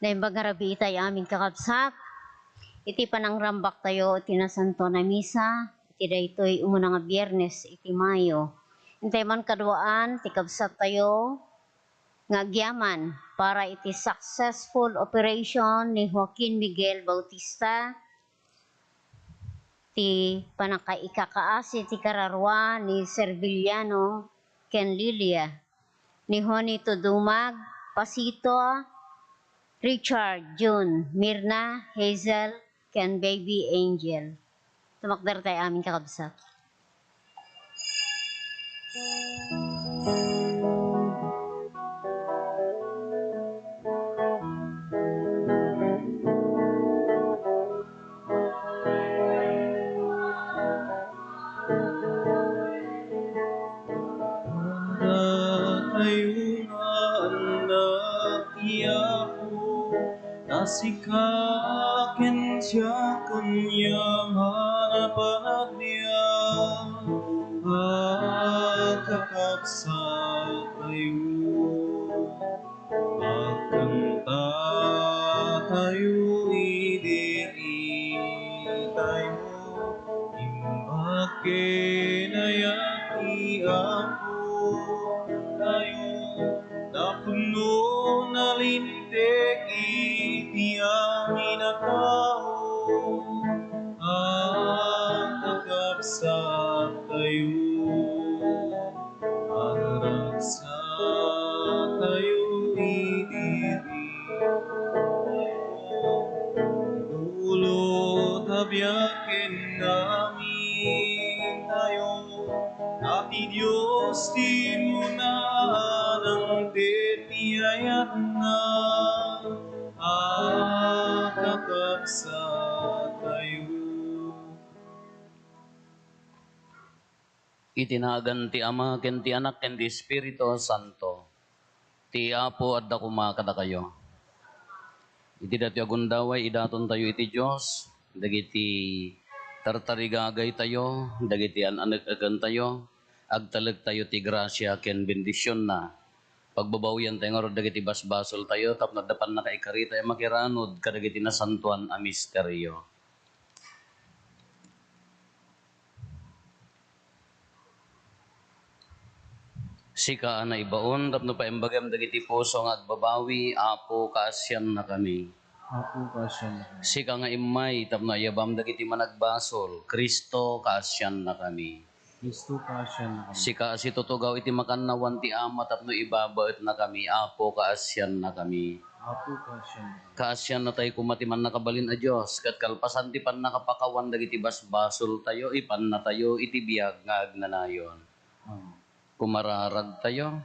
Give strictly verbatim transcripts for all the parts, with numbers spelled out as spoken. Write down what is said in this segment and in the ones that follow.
Naimbag nga rabii itay amin, kakabsat, iti panangrambaktayo iti Nasantoan a Misa iti daytoy umuna nga Biyernes iti Mayo. Intay man kaduaan ti kabsattayo nga agyaman para iti successful operation ni Joaquin Miguel Bautista, ti panakaikakaasi ti kararua ni Serviliano ken Lilia, ni Juanito Dumag, Pasito, Richard, June, Mirna, Hazel, ken Baby Angel. Tumakder tayo amin, kakabsat. Datayo nga annak ti Apo, ta sika ken siak aniaman a panagbiag, a kakabsat tayo. Agkantatayo idi tayo imbag ken ayat ti Apo tayo, napudno nalinteg iti amin a tao, a kakabsat tayo. Aragsatayo idi dulot a biag ken amin tayo, a ti Dios ti immuna a nangted ti ayatna, a kakabsat tayo. Iti nagan ti Ama, ken ti Anak, ken ti Espiritu Santo. Ti Apo adda koma kadakayo. Iti datoy a gundaway, idatontayo iti Dios dagiti tartarigagaytayo, dagiti an-anek-ekentayo, agtalektayo ti grasia ken bendisionna. Pagbabawiantayo ngarud dagiti basbasoltayo tapno adda pannakaikaritayo a makiranud kadagiti nasantoan a misterio. Sika a naibaon tapno paimbagam dagiti puso nga agbabawi, Apo, kaasiannakami. Apo, kaasiannakami. Sika nga immay tapno ayabam dagiti managbasol, Cristo, kaasiannakami. Cristo, kaasiannakami. Sika a situtugaw iti makannawan ti Ama tapno ibabaetnakami, Apo, kaasiannakami. Apo, kaasiannakami. Kaasiannatayo koma ti Mannakabalin a Dios, ket kalpasan ti pannakapakawan dagiti basbasoltayo, ipannatayo iti biag nga agnanayon. Amen. Kumararagtayo.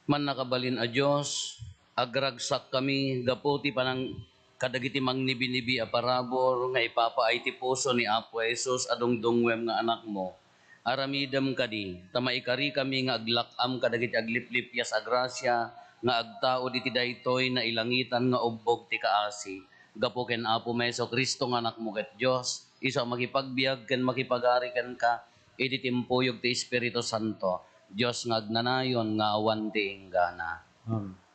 Mannakabalin a Dios, agragsakkami gapu ti panang-, kadagiti mangnibinibi a parabur nga ipapaay ti puso ni Apo Jesus a dungdungngoem nga Anakmo. Aramidem kadi, ta maikarikami nga aglak-am kadagiti agliplipias a grasia nga agtaud iti daytoy nailangitan nga ubbog ti kaasi. Gapu ken Apomi Jesu-Cristo nga Anakmo ket Dios, isu a makipagbiag ken makipagari kenka iti timpuyog ti Espiritu Santo, Dios nga agnanayon nga awan ti inggana. Amen.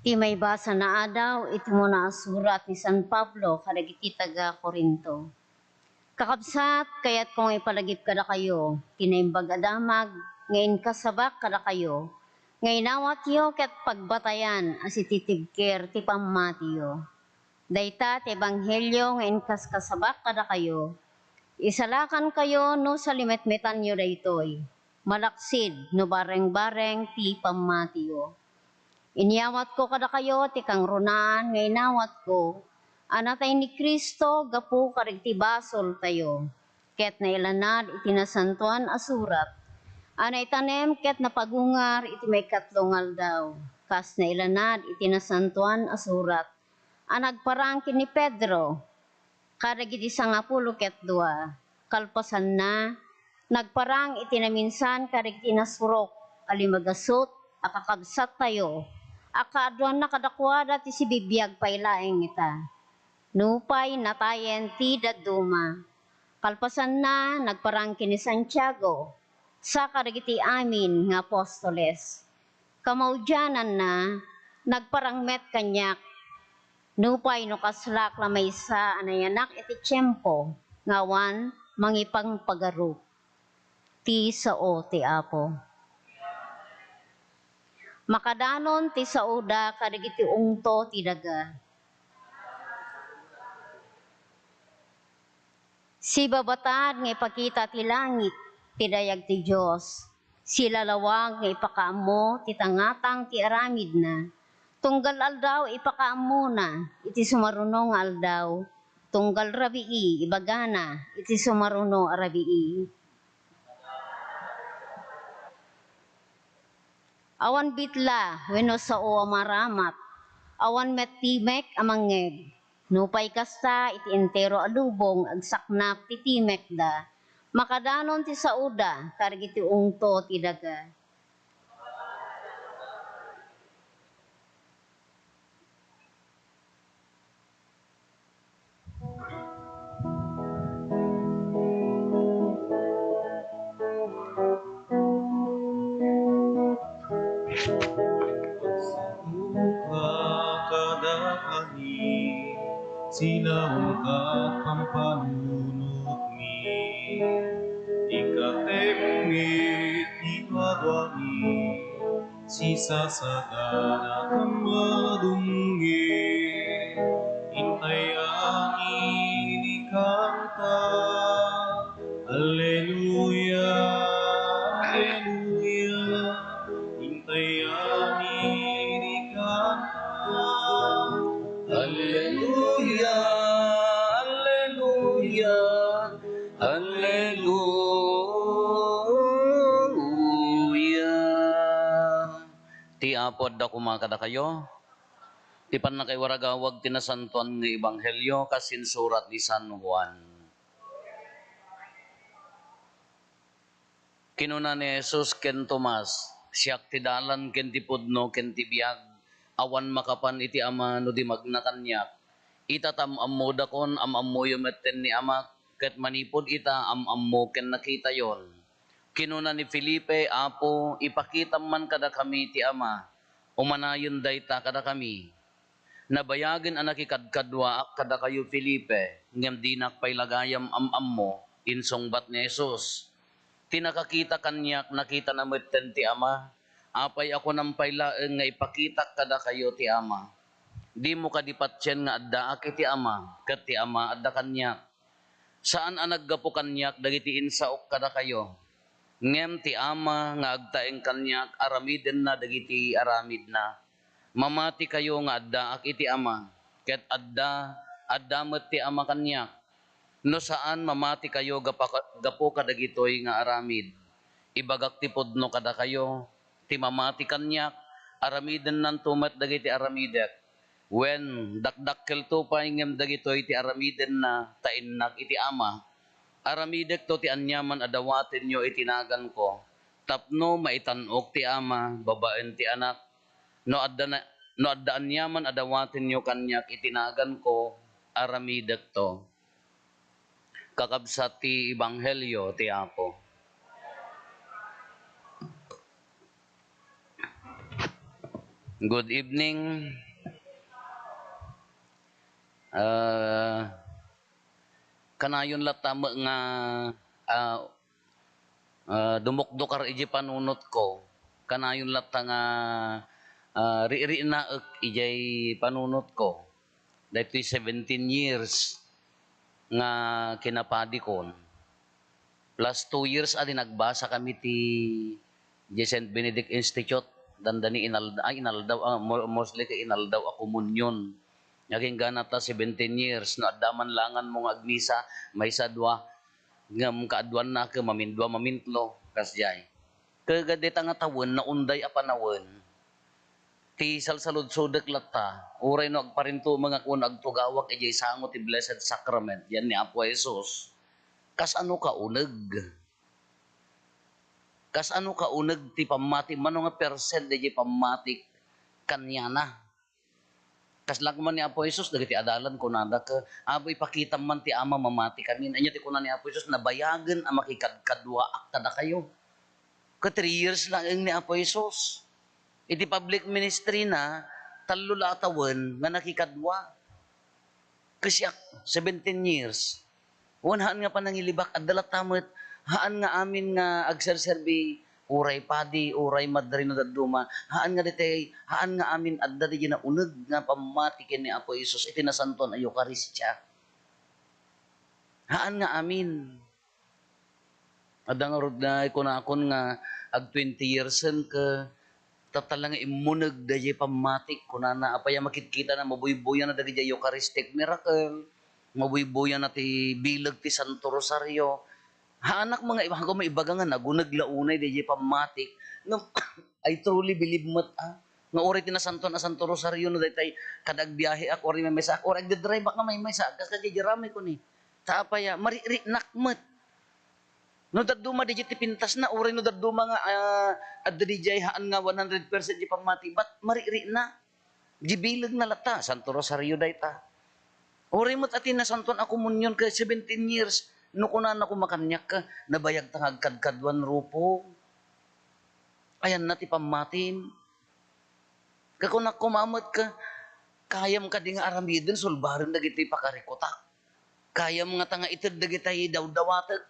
Ti maibasa nga adaw iti umuna a surat ni San Pablo kadagiti taga-Corinto. Kakabsat, kayatko nga ipalagip kadakayo ti naimbag a damag nga inkasabak kadakayo, nga inawatyo ket pagbatayan a sititibker ti pammatiyo. Dayta ti ebanghelio nga inkaskasabak kadakayo, isalakankayo no salimetmetanyo daytoy, malaksid no barengbareng ti pammatiyo. Inyawatko kadakayo ti kangrunaan nga inawatko a natay ni Cristo gapu kadagiti basoltayo, ket nailanad iti Nasantoan a Surat a naitanem ket napagungar iti maikatlo nga aldaw, kas nailanad iti Nasantoan a Surat a nagparang ken ni Pedro kadagiti sangapulo ket dua. Kalpasanna, nagparang iti naminsan kadagiti nasurok a limagasut a kakabsattayo a kaaduanna kadakuada ti sibibiag pay laeng ita. Nupay natayen ti dadduma, kalpasanna, nagparang ken ni Santiago, sa kadagiti amin nga apostoles. Kamaudiananna, nagparang met kaniak. Nupay no kaslak la maysa a nayanak iti tiempo nga awan mangipangpagarup. Ti sao ti Apo. Makadanon ti saoda kadagiti ungto ti daga. Sibabatad nga ipakita ti langit ti dayag ti Dios, silalawag nga ipakaammo ti tangatang ti aramidna. Tunggal aldaw ipakaammona iti sumaruno nga aldaw, tunggal rabii ibagana iti sumaruno a rabii. Awan bitla wenno sao a maramat, awan met timek a mangngeg. Nupay kasta, iti entero a lubong agsaknap ti timekda, makadanon ti saoda kadagiti ungto ti daga. Pagsaoka kadakami, sinaoka pampanunotmi. Ikatem met ti kaduami, sisasaganaka madungngi. Intay amin ikanta. Alleluia, alleluia. Intay amin ikanta. Alleluia, alleluia, alleluia. Ti Apo adda koma kadakayo. Ti pannakaiwaragawag ti Nasantoan nga Ebanghelio kas insurat ni San Juan. Kinuna ni Jesus ken Tomas, "Siak ti dalan ken ti pudno ken ti biag. Awan makapan iti Ama no di magna kaniak. Ita ta am-ammodakon, am-ammoyo metten ni Amak, ket manipud ita, am-ammo ken nakitayon." Kinuna ni Felipe, "Apo, ipakitam man kadakami ti Ama. Umanayon dayta kadakami." Nabayagen a nakikadkaduaak kadakayo, Felipe, ngem dinak pay la gayam am-ammo, insungbat ni Jesus. Ti nakakita kaniak, nakitana metten ti Ama. Apay a kunam pay laeng nga ipakitak kadakayo ti Ama? Dimo kadi patien nga addaak iti Ama, ket ti Ama adda kaniak? Saan a naggapu kaniak dagiti insaok kadakayo, ngem ti Ama nga agtaeng kaniak, aramidenna dagiti aramidna. Mamatikayo nga addaak iti Ama, ket adda, adda met ti Ama kaniak. No saan, mamatikayo gapa-, gapu kadagitoy nga aramid. Ibagak ti pudno kadakayo, ti mamati kaniak, aramidennanto met dagiti aramidek. Wen, dakdakkelto pay ngem dagitoy ti aramidenna ta innak iti Ama. Aramidekto ti aniaman a dawatenyo iti naganko, tapno maitan-ok ti Ama babaen ti Anak. No adda na, no adda aniaman a dawatenyo kaniak iti naganko, aramidekto. Kakabsat ti ebanghelio ti Apo. Good evening. Ah, kanayon latta met nga, ah, ah, dumukdukar idiay panunotko. Kanayon latta nga, ah, ririinaek idiay panunotko. Daytoy seventeen years nga kinapadikon. Plus two years a di nagbasa kami ti, di Saint Benedict Institute, dandani inalda-, ay, inaldaw, ah, mo-, mostly kay inaldaw a komunyon. Naging gana ta seventeen years, no adda man langan mo nga agmisa, maysa, dua, ngem kaaduanna ket mamindua, mamintlo, kasdiay. Ket dayta nga tawen, naunday a panawen, ti salsaludsodek latta, uray no agparintumeng a kun agtugawak idiay sango ti Blessed Sacrament, yan ni Apo Jesus, kasano ka uneg? Kasano kauneg ti pammati, mano nga percent daydiay pammatik kaniana? Kasla koma ni Apo Jesus, dagiti adalan kunada ket, "Apo, ipakitam man ti Ama, mamatikamin." Ania ti kuna ni Apo Jesus? "Nabayagen a makikadkaduaak kadakayo." Ket three years laeng ni Apo Jesus. Iti public ministry na, tallo la a tawen nga nakikadua. Ket siak, seventeen years. Wen haan nga panangilibak, adda latta met, haan nga amin nga agserserbi, uray padi, uray madre no dadduma, haan nga daytay, haan nga amin adda daydiay nauneg nga pammati ken ni Apo Jesus iti nasantoan a Eukaristia. Haan nga amin. Adda ngarud nga ikunakon nga ag twenty yearsen ket tatta la nga immuneg daydiay pammatik, kunana, apay a makitkitana, mabuybuyanna dagidiay Eucharistic miracle, mabuybuyanna ti bileg ti Santo Rosario. Haanak nga iba-, koma ibaga nga naguneg la unay daydiay pammatik. Ngem, I truly believe met, ah, nga uray ti nasantoan a Santo Rosario no daytay kada agbiaheak, uray maymaysaak, uray agdadriveak nga maymaysaak, kas kadaydiay ramay koni. Ta apay a, mariknak met. No dadduma, daydiay ti pintasna, uray no dadduma nga, ah, adda daydiay haan nga one hundred percent ti pammati, but mariknak. Di bilegna latta, Santo Rosario dayta. Uray met a ti nasantoan a komunion ket seventeen years, no kunana koma kaniak, nabayagta nga agkadkaduan, Rufo. Ayanna ti pammatim. Ket kunak koma met ket, kayam kadi nga aramiden, sulbaren dagiti pakarikutak? Kayam ngata nga ited dagitay dawdawatek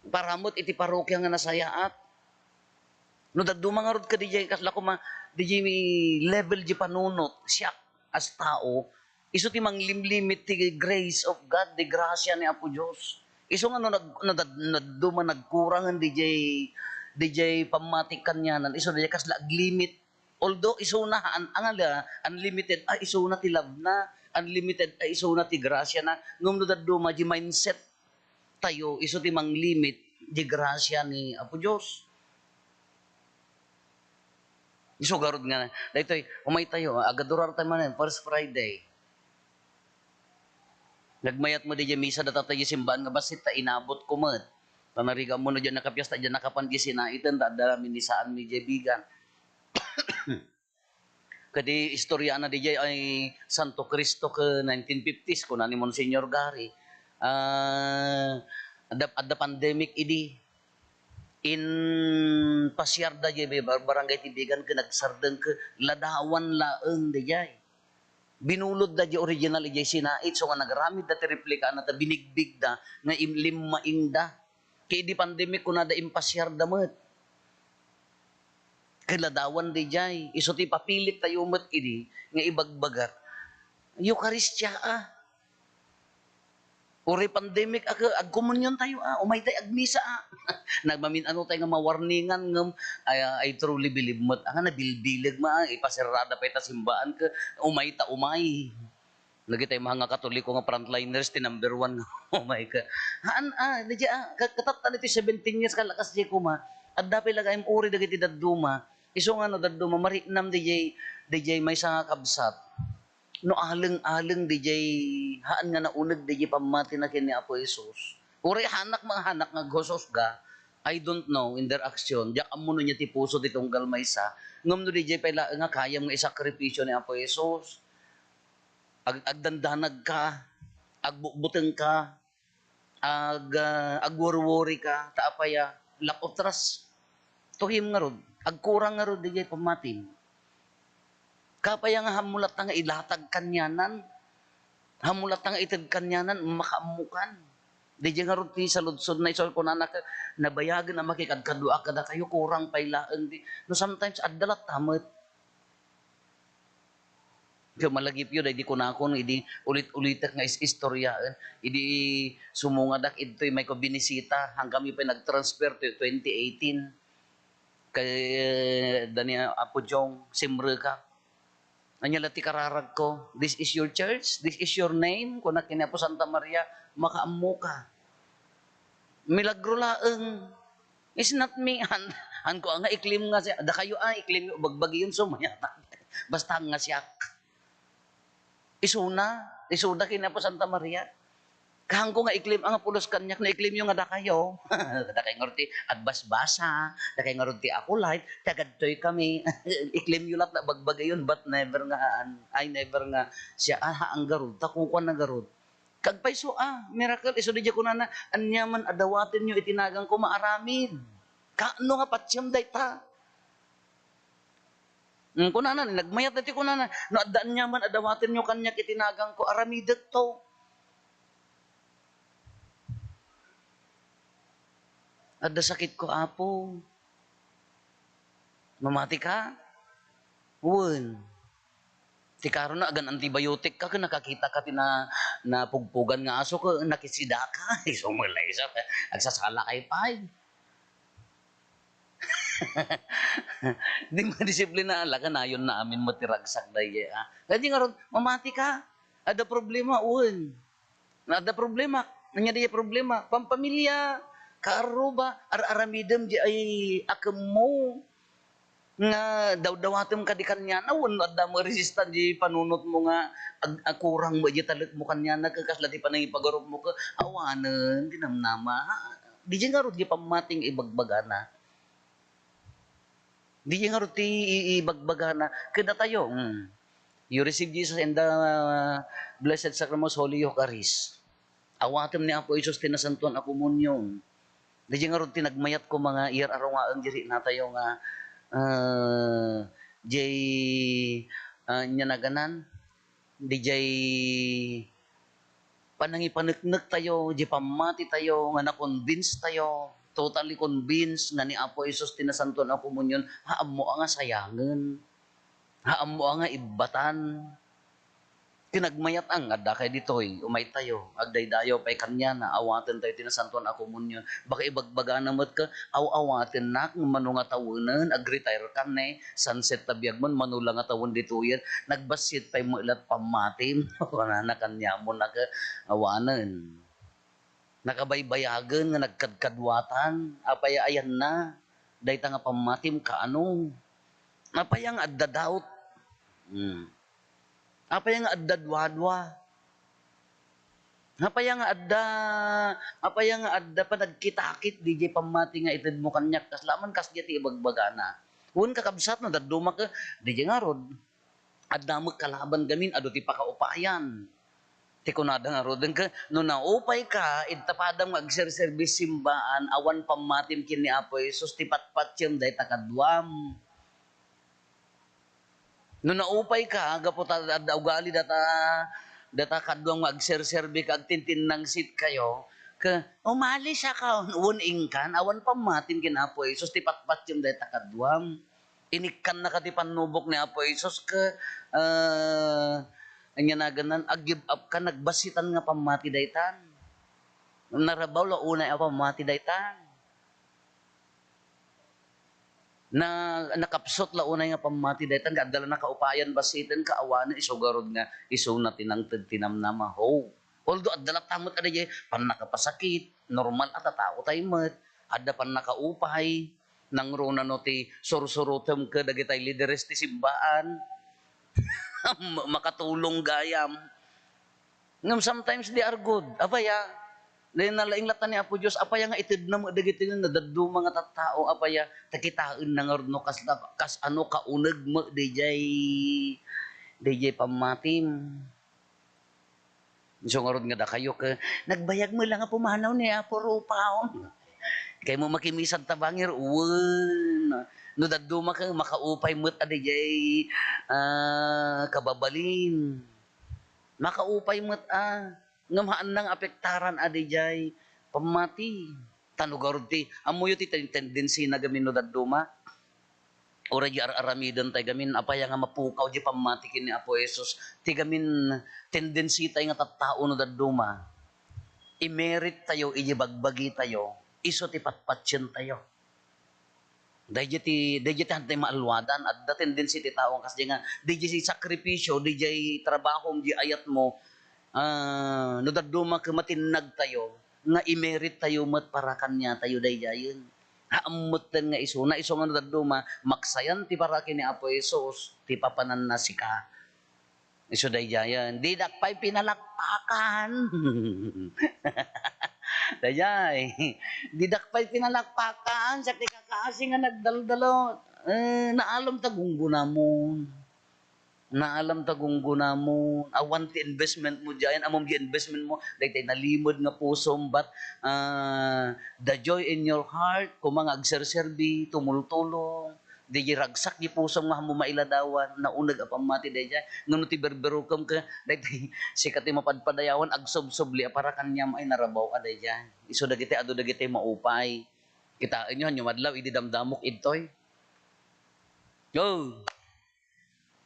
para met iti parokia nga nasayaat? No dadduma ngarud kadi diay kasla koma, diay level diay panunot, siak as tao, isu ti manglimlimit ti grace of God, ti grasia ni Apo Dios. Isu nga no nag-, no dad-, no dadduma nagkurangen diay, diay pammatik kanianan, isu diay kasla aglimit. Although isuna, an-, angala, unlimited a isuna ti love na, unlimited a isuna ti grasia na, ngem no dadduma diay mindset tayo, isu ti manglimit diay grasia ni Apo Dios. Isu garud nga, daytoy, umay tayo, agadurar tayo manen, First Friday. Nagmayat mo diay misa, data tayo simbaan nga bassit, ta inabot ko met. Ta narigat mo no diay nakapiesta, diay nakapan diay sinaiten, ta adda minisaan mi diay bigan. Kadi istorya na diay ay Santo Cristo ke nineteen fifties, kuna ni Monsignor Gary. Ah, adda, adda pandemic idi. Impasiarda diay bar-, barangay ti bigan ke nagsardeng ke ladawan laeng diay. Binulodda diay original idiay sinait, so nga nagaramidda ti replikana ta binigbigda nga im-, limmaingda. Ket idi pandemic, kunada impasiarda met. Ket ladawan diay, isu ti papilit tayo met idi nga ibagbagak, Eukaristia a. Uray pandemic a, agkomunion tayo a, umay tay agmisa a. Nagmamin-ano tay nga mawarningan ngem, I, I truly believe met a nga nabilbileg met a, ipaserrada pay ta simbaan ket umay ta umay. Dagitay mga Katoliko nga frontliners ti number one nga umay ka. Haan, ah, diay, ah, ka-, katatta ditoy seventeen years kalakas diay koma. Adda pay la gaim uri dagiti dadduma. Isu nga no dadduma, mariknam diay, diay maysa nga kabsat. No aleng-aleng diay, haan nga nauneg diay pammatina ken ni Apo Jesus. Uray hanak, mga hanak nga aghushusga, I don't know, in their action, diak ammo no ania ti puso ti tunggal maysa. Ngem no diay pay laeng nga kayam nga isakripisio ni Apo Jesus, ag-, agdandanagka, agbutbutengka, ag-, ah, agworworika, ta apay a, lack of trust to Him ngarud, agkurang ngarud diay pammatim. Kappay a nga hammo latta nga ilatag kanianan, hammo latta nga ited kanianan, makaammokan. Diay ngarud ti saludsodna, isu kunana ket, nabayagen a makikadkaduaak kadakayo, kurang pay laeng di, no sometimes adda latta met. Ket malagipyo daydi kunakon, idi ulit-ulitek nga is-, istoryaen. Idi sumungadak idtoy mayko binisita, hangkami pay nag-transfer to twenty eighteen. Kay, eh, da ni Apo Jong, simrekak. Ania la ti kararagko, "This is your church? This is your name?" kunak ken ni Apo Santa Maria, "Makaammoka." Milagro laeng. It's not me. Han, hanko a nga i-claim nga siak. Dakayo a, i-claim yo, bagbagiyon, sumayata. Basta nga siak. Isuna, isuda ken ni Apo Santa Maria. Kaanko nga i-claim nga pulos kaniak, no i-claim yo nga dakayo. Dakay ngarud ti agbasbasa, dakay ngarud ti Aqualife, ti agadtoy kami. I-claim yo latta, bagbagayon, but never nga, an-, ay, never nga siak, ah, haan ngarud, ta kukuana ngarud. Kagpayso, ah, miracle, isu diay kunana, aniaman a dawatenyo iti naganko, maaramid. Kaano nga patiem dayta? Mm, kunana, nagmayat daytoy, kunana, no adda aniaman a dawatenyo kaniak iti naganko, aramidekto. Adda sakitko, Apo. Mamatika? Wen. Ti karona, agan antibiotic ka, ken nakakita ka ti na-, napugpugan nga aso, ken nakisidaka. Isu met la isu, agsasala kay pay. Di madisiplina, ala, kanayon na amin met ti ragsak daydi, ah. Kadi ngarud, mamati ka. Adda problema, wen. Adda problema. Ania diay problema? Pampamilya, kaarruba, ar-aramidem diay akemmo. Nga dawdawatem kadi kaniana, wenno adda met resistan diay panunotmo nga ag-, akurang met diay talekmo kaniana, ket kasla ti panangipagarupmo ket awanen ti namnama. Diay ngarud diay pammati nga ibagbagana. Diay ngarud ti i-, ibagbagana. Ket datayo, mm. You receive Jesus in the, uh, Blessed Sacrament, Holy Eucharist. Awatem ni Apo Jesus ti Nasantoan a Komunion. Diay ngarud ti nagmayat ko, mga iyar-arungaen, diri natayo nga, ah, diay, ah, ania naganan? Diay panangipaneknektayo, diay pammatitayo nga na-convince tayo, totally convinced nga ni Apo Jesus ti Nasantoan a Komunion, ha, ammo a nga sayangen. Ha, ammo a nga ibbatan. Ket nagmayat a nga adda kay ditoy, umaytayo, agdaydayaw pay kaniana, awatentayo ti Nasantoan a Komunion. Baka ibagbagana met ket, aw-awatennak, mano nga tawenen, ag-retire ka ne, sunset ta biagmon, mano la nga tawen ditoyen, nagbassit pay met la ti pammatim, kunana kaniamon a ket, awanen. Nakabaybayagen nga nagkadkaduatan, apay a ayanna, dayta nga pammatim kaano? Apay a nga adda doubt? Hmm. Apay a nga adda duadua? Apay a nga adda, apay a nga adda panagkitakit diay pammati nga itedmo kaniak? Kasla man kasdiay ti ibagbagana. Wen, kakabsat, no dadduma ket, diay ngarud. Adda met kalaban gamin, adu ti pakaupayan. Ti kunada ngaruden ket, no naupay ka, ita padam nga agserserbis simbaan, awan pammatim ken ni Apo Jesus, ti patpatiem dayta kaduam. No naupay ka, gapu ta adda ugali data, data kaduam nga agserserbi ket agtintinnangsit kayo, ket, "Umalis ako," wen, inkan, awan pammatim ken Apo Jesus, ti patpatiem dayta kaduam. Inikkannaka ti pannubok ni Apo Jesus ket, ah, ania naganan, ag-give up ka, nagbassitan nga pammati daytan. Narabaw la unay a pammati daytan. Na, nakapsut la unay nga pammati daytan, nga adda la nakaupayan bassiten, kaawanen, isu garud nga isuna ti nangted ti namnama. Ho. Although adda latta met a daydiay pannakapasakit, normal a tatao tay met, adda pannakaupay, nangruna no ti sursurutem kadagitay lideres ti simbaan, makatulong gayam. Ngem sometimes they are good. Apay a, nalaing latta ni Apo Dios, apay a nga itedna met dagiti nadadduma nga tattao, apay a, ta kitaenna ngarud no kasla, kas-, ano, kauneg met daydiay, daydiay pammatim. Isu ngarud nga dakayo ket nagbayag met la nga pumanaw ni Apo Rupao. Kaymo makimisag ta bangir, wen. No dadduma ket makaupay met a daydiay, ah, kababalin. Makaupay met a, ngem haanna nga apektaran a daydiay pammati. Ta no garud ti, ammoyo ti ten-, tendensina gamin no dadduma. Uray di ar-aramiden tay gamin, apay a nga mapukaw di pammati ken ni Apo Jesus. Ti gamin, tendensitay nga tattao no dadduma. Imerit tayo, idi bagbagi tayo, isu ti patpatien tayo. Daydiay ti, daydiay ti hantay maalwadan, adda tendency ti tao nga kasdiay nga, daydiay ti sakripisyo, daydiay trabahom, di ayatmo, ah, no dadduma ket matinnag tayo, nga imerit tayo met para kaniatayo daydiayen. Haan metten nga isuna, isu nga no dadduma, maksayan ti para ken ni Apo Jesus, ti papananna sika. Isu daydiayen, didak pay pinalakpakan. Daydiay, didak pay pinalakpakan, siak ti kakaasi nga nagdaldalo. Eh, naalam ta gunggunamon. Naalam ta gunggunamon. Awan ti investment mo diayen, ammom ti investment mo, daytay nalimed nga pusom, but, ah, the joy in your heart, koma nga agserserbi, tumultulong, Daydiay ragsak ti pusom nga ammo mailadawan, nauneg a pammati daydiay. Ngem no ti berberukem ket daytoy, sika ti mapadpadayawan, agsubsubli a para kaniam ay narabaw a daydiay. Isu dagiti adu dagiti maupay. Kitaenyo, ania madlaw idi damdamok idtoy. Go!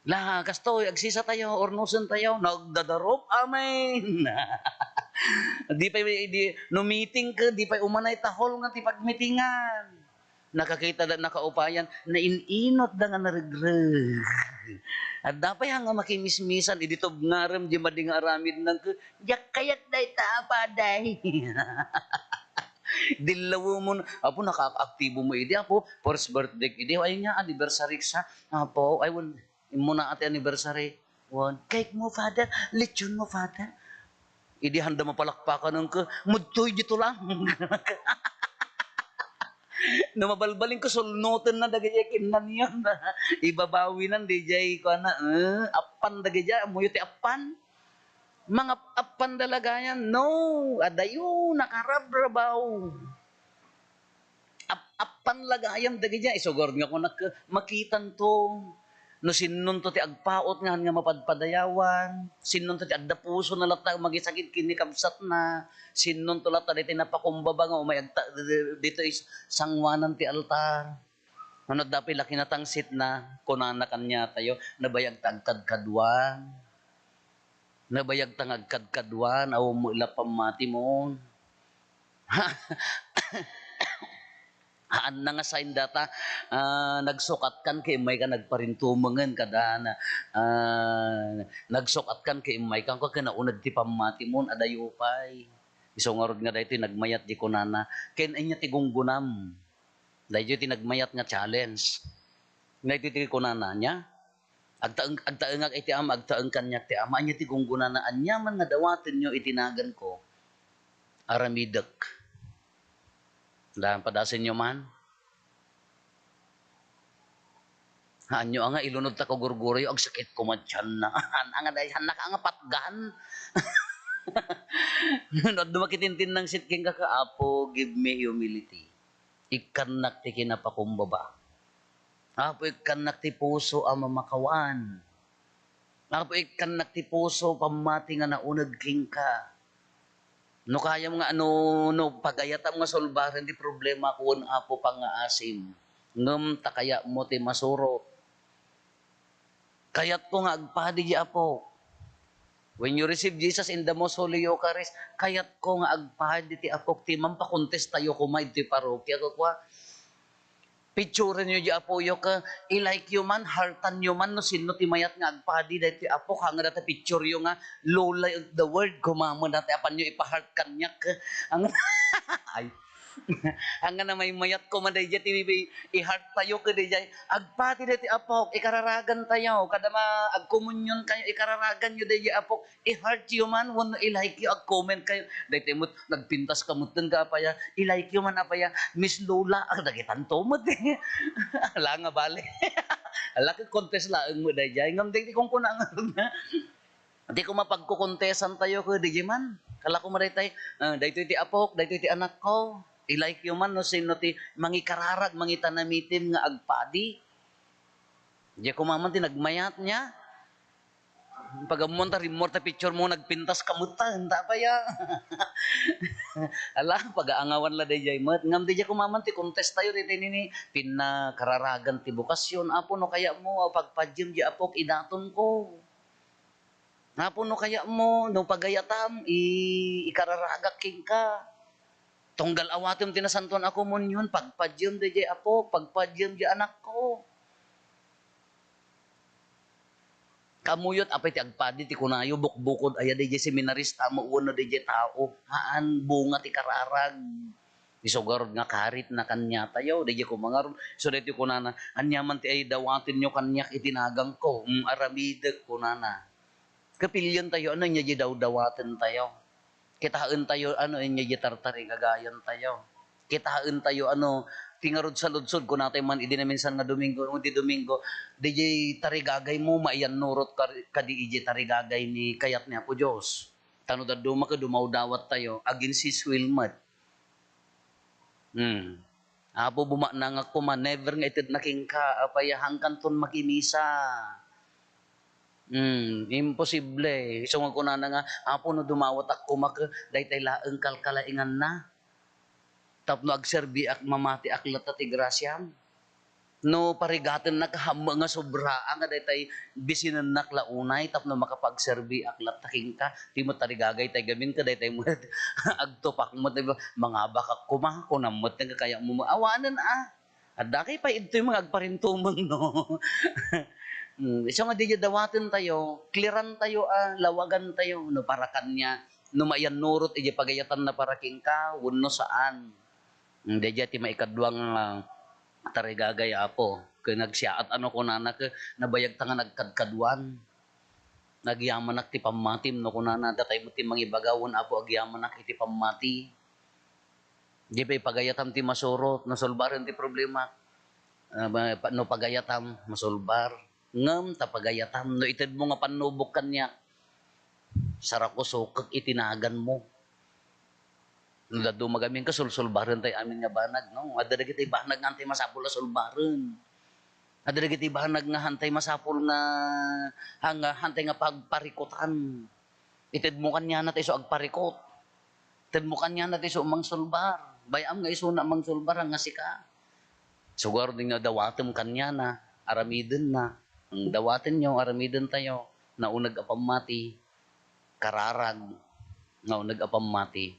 La, kastoy, agsisatayo, urnosentayo, nagdadarup, amen. Di pay, di, no meeting ka, di pay umanay ta hall nga ti pagmitingan. Nakakita da, nakaupayan, nain-inot da nga naregreg. Adda pay nga makimismisan, idi tubngarem, di madi nga aramid nang ke, "Diak kayat dayta, Apo, day." Dillawemon, "Apo, nakaaktibo mo idi, Apo. First birthday idi, ay nga, anniversary sa, Apo, ay, wen, immo na ti anniversary." Wen, "Cake mo, Father. Lechon mo, Father." Idi handa mapalakpakan, nang ke, "Mudtoy dito lang." No mabalbalin ko, sulnoten na dagiti kinnanion. Ibabawinan, daydiay, kuana, eh, appan dagiti, ammoyo ti appan? Mangap-appan da lagayan? No, adayo, nakarabrabaw. Ap-, appan lagayam dagiti, isu garud nga kunak, makitanto. No sinnonto ti agpaut nga, nga mapadpadayawan, sinnonto ti adda pusona latta magisakit ken ni kabsatna, sinnonto latta daytoy napakumbaba nga umay agta-, ditoy sanguanan ti altar. Ngem adda pay la kinatangsitna, kunana kaniatayo, nabayag ta agkadkaduan. Nabayag ta nga agkadkaduan, awan mo ila pammatimon. Haanna nga sign data, ah, nagsukatkan ket immayka nagparintumengen kada na, ah, nagsukatkan ket immayka, ken nauneg ti pammatimon, adayo pay. Isu ngarud nga daytoy nagmayat di kunana, "Ken ania ti gunggonam?" Daytoy ti nagmayat nga challenge. Daytoy ti kunana, ania? Agtaeng-, agtaengak iti Ama, agtaeng kaniak ti Ama. Ania ti gunggonana? "Aniaman nga dawatenyo iti naganko, aramidek." Da, padasenyo man. Haanyo a nga ilunod ta kagurguroyo, agsakit koma ti tianna. Haan a nga daydi, haanna ka a nga patgan. No adda makitintinnangsit kenka, "Apo, give me humility." Ikkannak ti kinapakumbaba. Apo, ikkannak ti puso a mamakawan. Apo, ikkannak ti puso, pammati nga nauneg kenka. No kayam nga, no, no pagayatam nga solbaren ti problema ko wen Apo, pangngaasim. Ngem ta kayatmo ti masurot. Kayatko nga agpadi ti Apok. When you receive Jesus in the most holy Eucharist, kayatko nga agpadi ti Apok. Ti mampakontestayo koma iti parokya, kukua. Picturenyo ti Apoyo ket i-like yo man, heartanyo man no sinno ti mayat nga agpadi daytoy Apok. Haan nga data picture yo nga Lola of the world, koma met data apanyo ipa-heart kaniak. Ang, ay, Haan nga namaymayat koma daydiay ti i-heart tayo ket daydiay, "Agpadi daytoy Apok, ikararagan tayo, kada ma-, agkomunyon kayo, ikararagan yo daydiay Apok, i-heart yo man wenno i-like yo, ag-comment kayo." Daytoy met, nagpintas ka met ken ka apaya, "I-like yo man apaya, Miss Lola." Ah, dagitanto met. Ala nga bale. Ala, ket contest laeng met daydiay. Ngem daytoy kunkuna nga Di koma pagkukontesan tayo ket daydiay man. Kala koma daytay, ah, "Daytoy ti apok, daytoy ti anakko." I-like yo man no sinno ti mangikararag, mangitanamitim nga agpadi. Diay koma man ti nagmayat nia. Pag-ammon ta, rimmor ta picture mo, nagpintas ka met ta, enta apaya. Ala, pagaangawan la daydiay met. Ngem daydiay koma man ti contest tayo, daytoy nini, pinakararagan ti bokasyon. "Apo, no kayatmo, pagpadiem diay apok, idatonko." Apo, no kayatmo, no pagayatam, i-, ikararagak kenka. Tunggal awatem ti Nasantoan a Komunion, pagpadiem daydiay apok, pagpadiem diay anakko. Kaammoyo ti apay ti agpadi ti kunayo, bukbukod aya daydiay seminarista mo wenno daydiay tao. Haan, bunga ti kararag. Isu garud nga karitna kaniatayo, daydiay koma ngarud. So, daytoy kunana, "Aniaman ti ay dawatenyo kaniak iti naganko, mm, aramidek," kunana. Kapilientayo, ano, ania diay dawdawatentayo. Kitaentayo, ano, ania diay tartarigagayantayo. Kitaentayo, ano, ti ngarud saludsod, kunatayo man idi naminsan nga Domingo, no, ti Domingo, diay tarigagaymo, maiyannurot ka, kadi idiay tarigagay ni kayat ni Apo Dios. Ta no dadduma ket dumawdawattayo, against His will met. Hmm. Apo, bumaknangak koma, never nga itedna kenka, apay a, hangkanton makimisa. Hmm, imposible. Isu nga kunana nga, "Apo, no dumawatak koma ket daytay laeng kalkalainganna, tapno agserbiak, mamatiak latta ti grasiam." No parigatennak, hammo nga sobra nga daytay bisinennak la unay tapno makapagserbiak latta kenka. Ti met tarigagaytay gamin ket daytay met agtupak met, mangabakak koma, kunam met nga kayatmo met. Awanen a. Adda kay pay idtoy mga agparintumeng, no? Hmm, isu nga diay dawatentayo, clearantayo a, lawagantayo, no, para kaniak, no maiyannurot idiay pagayatanna para kenka, wenno saan. Hmm, daydiay ti maikadua nga tarigagay, Apo. Ken nagsiaat, ano, kunana, ket nabayagta nga nagkadkaduan. Agyamanak ti pammatim, no, kunana, datay met ti mangibaga, wen, Apo, agyamanak iti pammati. Di pay pagayatam ti masurot, no sulbaren ti problema. Ah, ba-, pa-, no pagayatam, masulbar. Ngem ta pagayatam, no itedmo nga pannubok kaniak, sarakusokek iti naganmo. No dadduma gamin ket sulsulbarentay amin nga banag, no? Adda dagiti banag nga hantay masapul a sulbaren. Adda dagiti banag nga hantay masapul nga, nga hantay nga pagparikutan. Itedmo kaniana ta isu agparikot. Itedmo kaniana ta isu mangsulbar. Bay-am nga isuna mangsulbar nga sika. Sugar din nga dawatem kaniana, aramidenna. Ang dawatenyo, aramidentayo, nauneg a pammati, kararag, nauneg a pammati.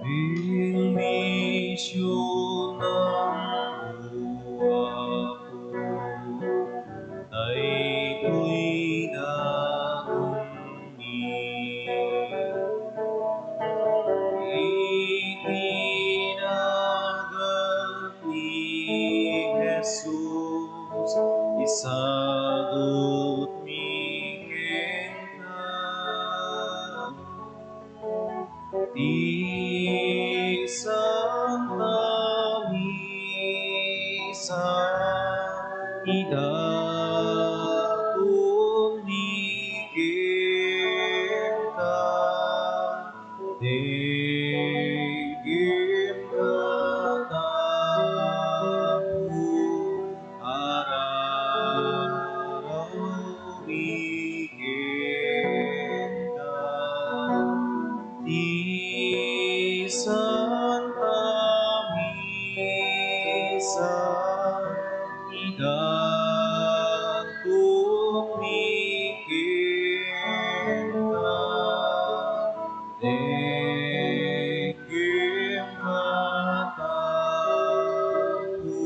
Bendisyonam, O Apo, daytoy daton Iti nagan ni Jesus, isagutmi kenka ti Santa Misa, idaton mi kenka. Denggem ket Apo, araraw mi kenka. Ti Santa Misa, idaton mi kenka. Denggem ket Apo,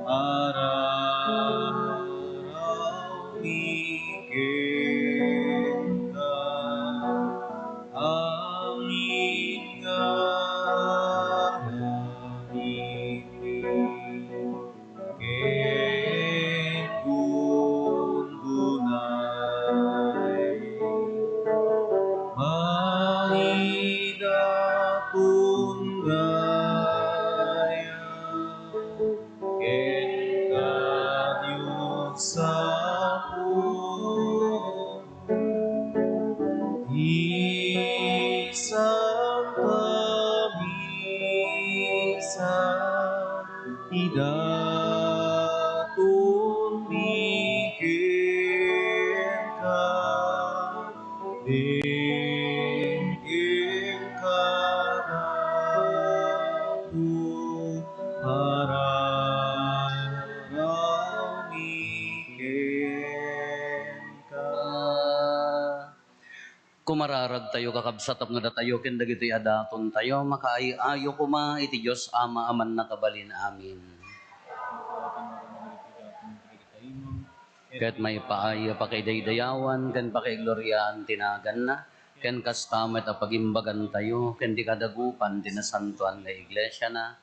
araraw mi kenka. Amin nga aramidmi. Ket gundunay, maidaton gayam kenka, Dios Apo. Ti Santa Misa, idaton mi kenka, denggem ket Apo, araraw mi kenka. Kumararagtayo, kakabsat, tapno datayo ken dagitoy a datontayo, makaay-ayo koma iti Dios Ama a mannakabalin. Amen. Ket maipaay a pakaidaydayawan ken pakaigloriaan ti naganna, ken kasta met a pagimbagantayo ken ti kadagupan ti nasantoan nga iglesiana.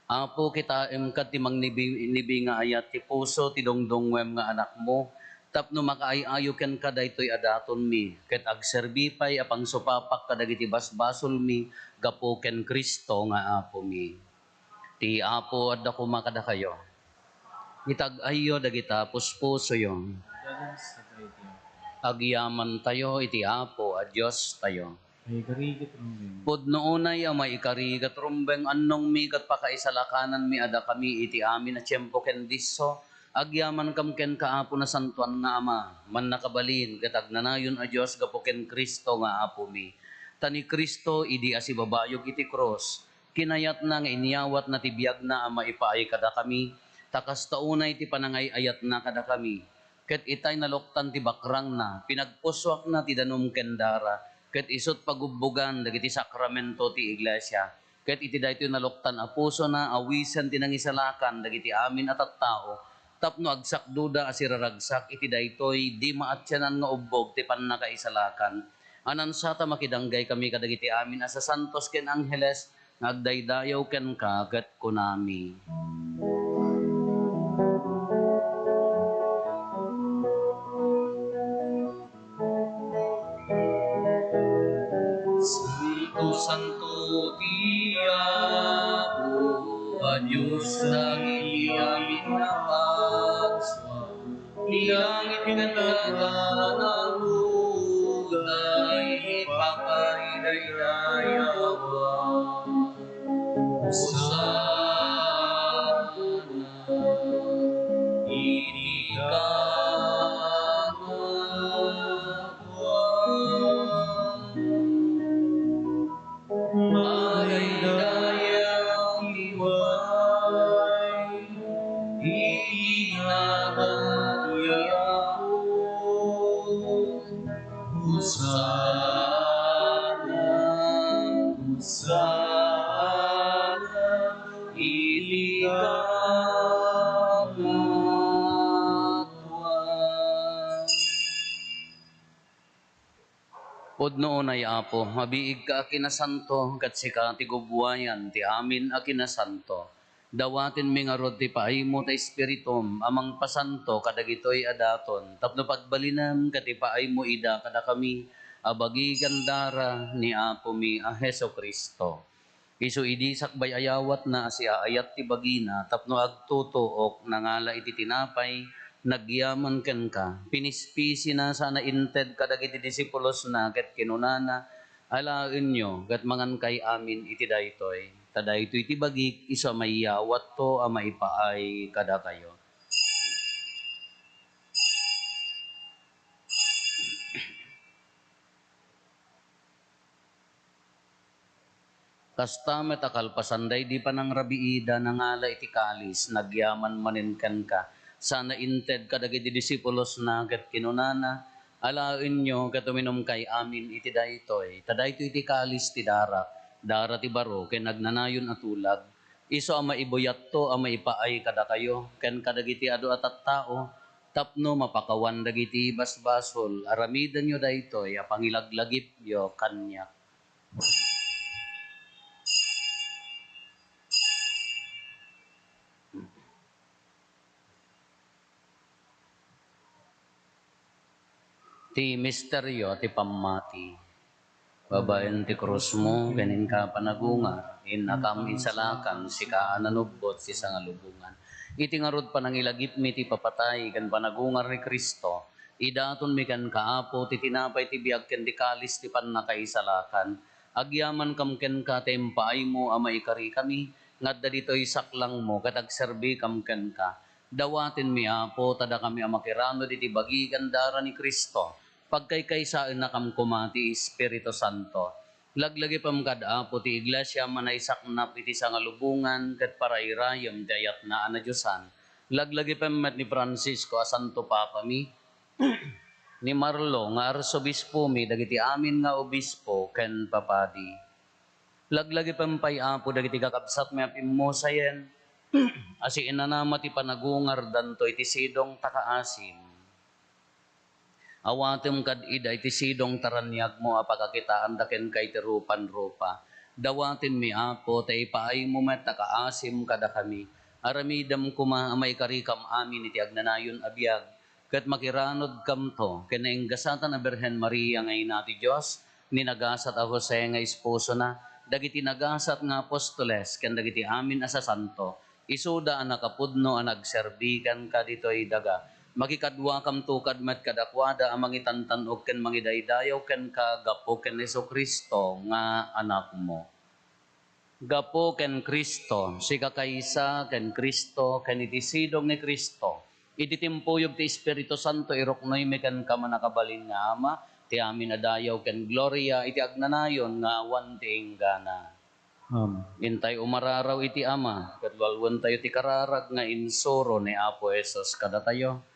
Apo, kitaem kad ti mangnibi-, nibi nga ayat ti puso ti dungdungngoem nga anakmo, tapno makaay-ayo kenka daytoy a datonmi, ket agserbi pay a pangsupapak kadagiti basbasolmi gapu ken Cristo nga Apomi. Ti Apo adda koma kadakayo. Itag-ayyo dagita puspusoyo. Agyamantayo iti Apo a Diostayo. Maikari ket rumbeng. Pudno unay a maikari ket rumbeng, annongmi ket pakaisalakananmi a dakami iti amin a tiempo ken disso. Agyamankam kenka, Apo, nasantoan nga Ama, mannakabalin ket agnanayon a Dios gapu ken Cristo nga Apomi. Ta ni Cristo, idi asibabayog iti krus, kinayatna nga inyawatna ti biagna a maipaay kadakami, ta kasta unay ti panangay-ayatna kadakami. Ket itay naluktan ti bakrangna, pinagpusuakna ti danum ken dara, ket isut' pagubbogan dagiti sakramento ti iglesia. Ket iti daytoy naluktan a pusona, awisen ti nangisalakan dagiti amin a tattao, tapno agsakdoda a siraragsak iti daytoy di maatianan nga ubbog ti pannakaisalakan. Anansata makidanggay kami kadagiti amin a sasantos ken angheles nga agdaydayaw kenka ket kunami, Santo, santo ti Apo a Dios dagiti amin a pagsua. Ti langit ken daga nagudna iti pakaidaydayawan. Hosanna iti kangatoan. Madaydayaw ti way iti nagan ti Apo. Hosanna, Hosanna iti kangatoan. Pudno unay, Apo, mabiigka a kinasanto, ket sika ti gubbuayan ti amin a kinasanto. Dawatenmi ngarud ti paaymo ta Espiritum a mangpasanto kadagitoy a daton, tapno pagbalinem ket ipaaymo ida kadakami a bagi ken dara ni Apomi a Jesu-Cristo. Isu idi sakbay a yawatna a siaayat ti bagina tapno agtutuok, nangala iti tinapay, nagyaman kenka, pinispisina sana inted kadagiti disipulosna ket kinunana, "Alaenyo ket mangankay amin iti daytoy, ta daytoy ti bagik isu a maiyawatto a maipaay kadakayo." Kasta met a kalpasan daydi panangrabiida, nangala iti kalis, nagyaman manen kenka, sana inted kadagiti disipulosna ket kinunana, "Alaenyo ket uminumkay amin iti daytoy, ta daytoy ti kalis ti darak, dara ti baro ken agnanayon a tulag, isu a maibuyatto a maipaay kadakayo ken kadagiti adu a tattao, tapno mapakawan dagiti basbasol. Aramidenyo daytoy a pangilaglagipyo kaniak." Ti misterio ti pammati. Babaen ti krusmo ken inka panagungar, innakam insalakan, sika a nanubbot ti sangalubongan. Iti ngarud panangilagipmi ti papatay ken panagungar ni Cristo, idatonmi kenka, Apo, ti tinapay ti biag ken ti kalis ti pannakaisalakan. Agyamankam kenka ta impaaymo a maikarikami nga adda ditoy saklangmo ket agserbikam kenka. Dawatenmi, Apo, ta dakami a makiranud iti bagi ken dara ni Cristo, pagkaykaysaennakam koma ti Espiritu Santo. Laglagipem kad, Apo, ti Iglesia a manaysaknap iti sangalubongan ket parayrayem ti ayatna a nadiosan. Laglagipem met ni Francisco a Santo Papami, ni Marlo nga Arsobispomi, dagiti amin nga obispo ken papadi. Laglagipem pay, Apo, dagiti kakabsatmi a pimmusayen a siinanama ti panagungardanto iti sidong ta kaasim. Awatem kad ida iti sidong taraniagmo a pakakitaanda kenka iti rupan-rupa. Dawatenmi, Apo, ta ipaaymo met a kaasim kadakami. Aramidem koma a maikarikam amin iti agnanayon a biag, ket makiranudkamto ken nainggasatan a Birhen Maria nga ina ti Dios, ni nagasat a Jose nga esposona, dagiti nagasat nga apostoles, ken dagiti amin a sasanto, isuda a nakapudno a nagserbi kenka ditoy daga. Makikaduakamto kad met kadakuada a mangitantan-ok ken mangidaydayaw kenka gapu ken Jesu-Cristo nga Anakmo. Gapu ken Cristo, sika kaysa ken Cristo, ken iti sidong ni Cristo, iti timpuyog ti Espiritu Santo, iruknoymi kenka, mannakabalin nga Ama, ti amin a dayaw ken gloria iti agnanayon nga awan ti inggana. Amen. Intay umararaw iti Ama, ket lualuentayo ti kararag nga insuro ni Apo Jesus kadatayo.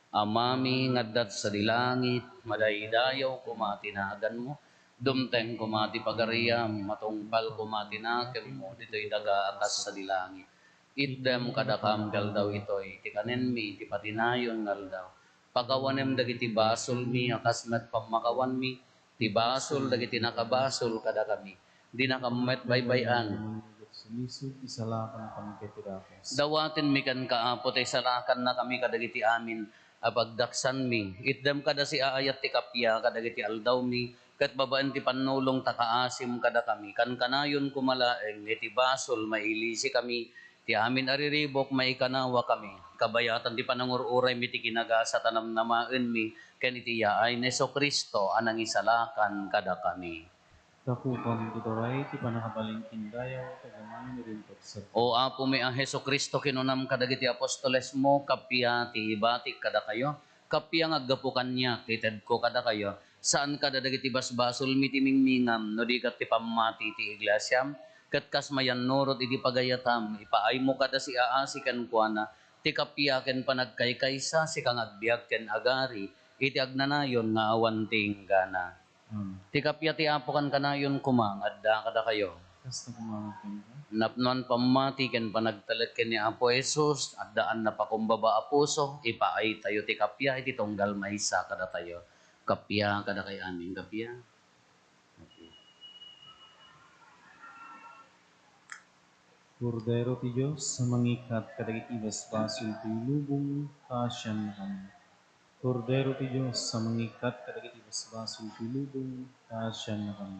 Amami nga adda sadi langit, madaydayaw koma ti naganmo. Dumteng koma ti pagariam, matungpal koma ti nakemmo ditoy daga a kas sadi langit. Itdem kadakam ti aldaw itoy ti kanenmi iti patinayon nga aldaw. Pakawanem dagiti basolmi a kas met pammakawanmi ti basol dagiti nakabasol kadakami. Dinakam met baybay-an. Sumisog, isalakan pangketirakas. Dawatenmi kenka, Apo, ta isalakannakami kadagiti amin a pagdaksanmi. Itdem kada siaayat ti kappia kadagiti aldawmi, ket babaen ti pannulong ta kaasim kadakami. Kankanayon koma laeng nga iti basol mailisikami, ti amin a riribuk maikanawakami. Kabayatan ti panangur-uraymi ti kinagasat a namnamaenmi ken iti yaay ni Jesu-Cristo a nangisalakan kadakami. Tapukam ti turay ti pannakabalin ken dayaw, tagamay nga rin pagsagana. O Apomi a Jesu-Cristo, kinunam kadagiti apostolesmo, kappia ti ibatik kadakayo, kappia nga aggapu kaniak ti itedko kadakayo, saan kada dagiti basbasolmi ti mingmingam, no di ket ti pammati ti iglesiam, ket kas mayannurot iti pagayatam, ipaaymo kada siaasi kenkuana, ti kappia ken panagkaykaysa, sika nga agbiag ken agari, iti agnanayon nga awan ti inggana. Amen. Ti kappia ti Apo kankanayon koma nga adda kadakayo. Kasta koma kenka. Napnoan pammati ken panagtalek ken ni Apo Jesus, addaan napakumbaba a puso, ipaaytayo ti kappia iti tunggal maysa kadatayo. Kappia kadakayo amin, kappia. Kordero ti Dios a mangikkat kadagiti basbasol ti lubong, kaasiannakami. Kordero ti Dios a mangikkat kadagiti basbasol ti lubong, kaasiannakami.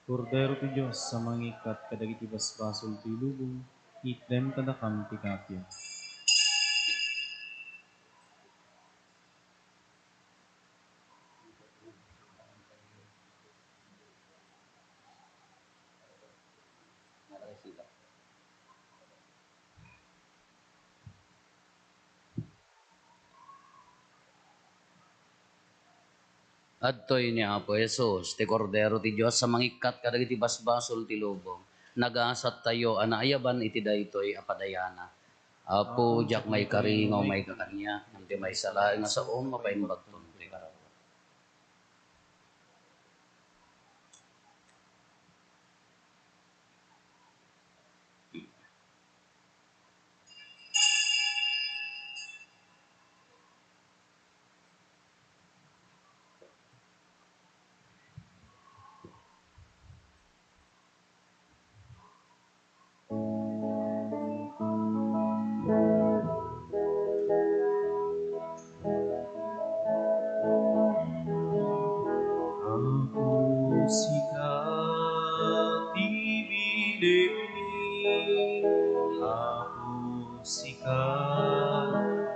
Kordero ti Dios a mangikkat kadagiti basbasol ti lubong, itdem kadakam ti kappia. Adtoy ni Apo Jesus, ti Kordero ti Dios a mangikkat kadagiti basbasol ti lubong. Nagasattayo a naayaban iti daytoy a padayana. Apo, diak maikari nga umay ka kaniak, ngem ti maysa laeng a saom, mapaimbagton ti kararuam. Apo, sika ti bilegmi. Apo, sika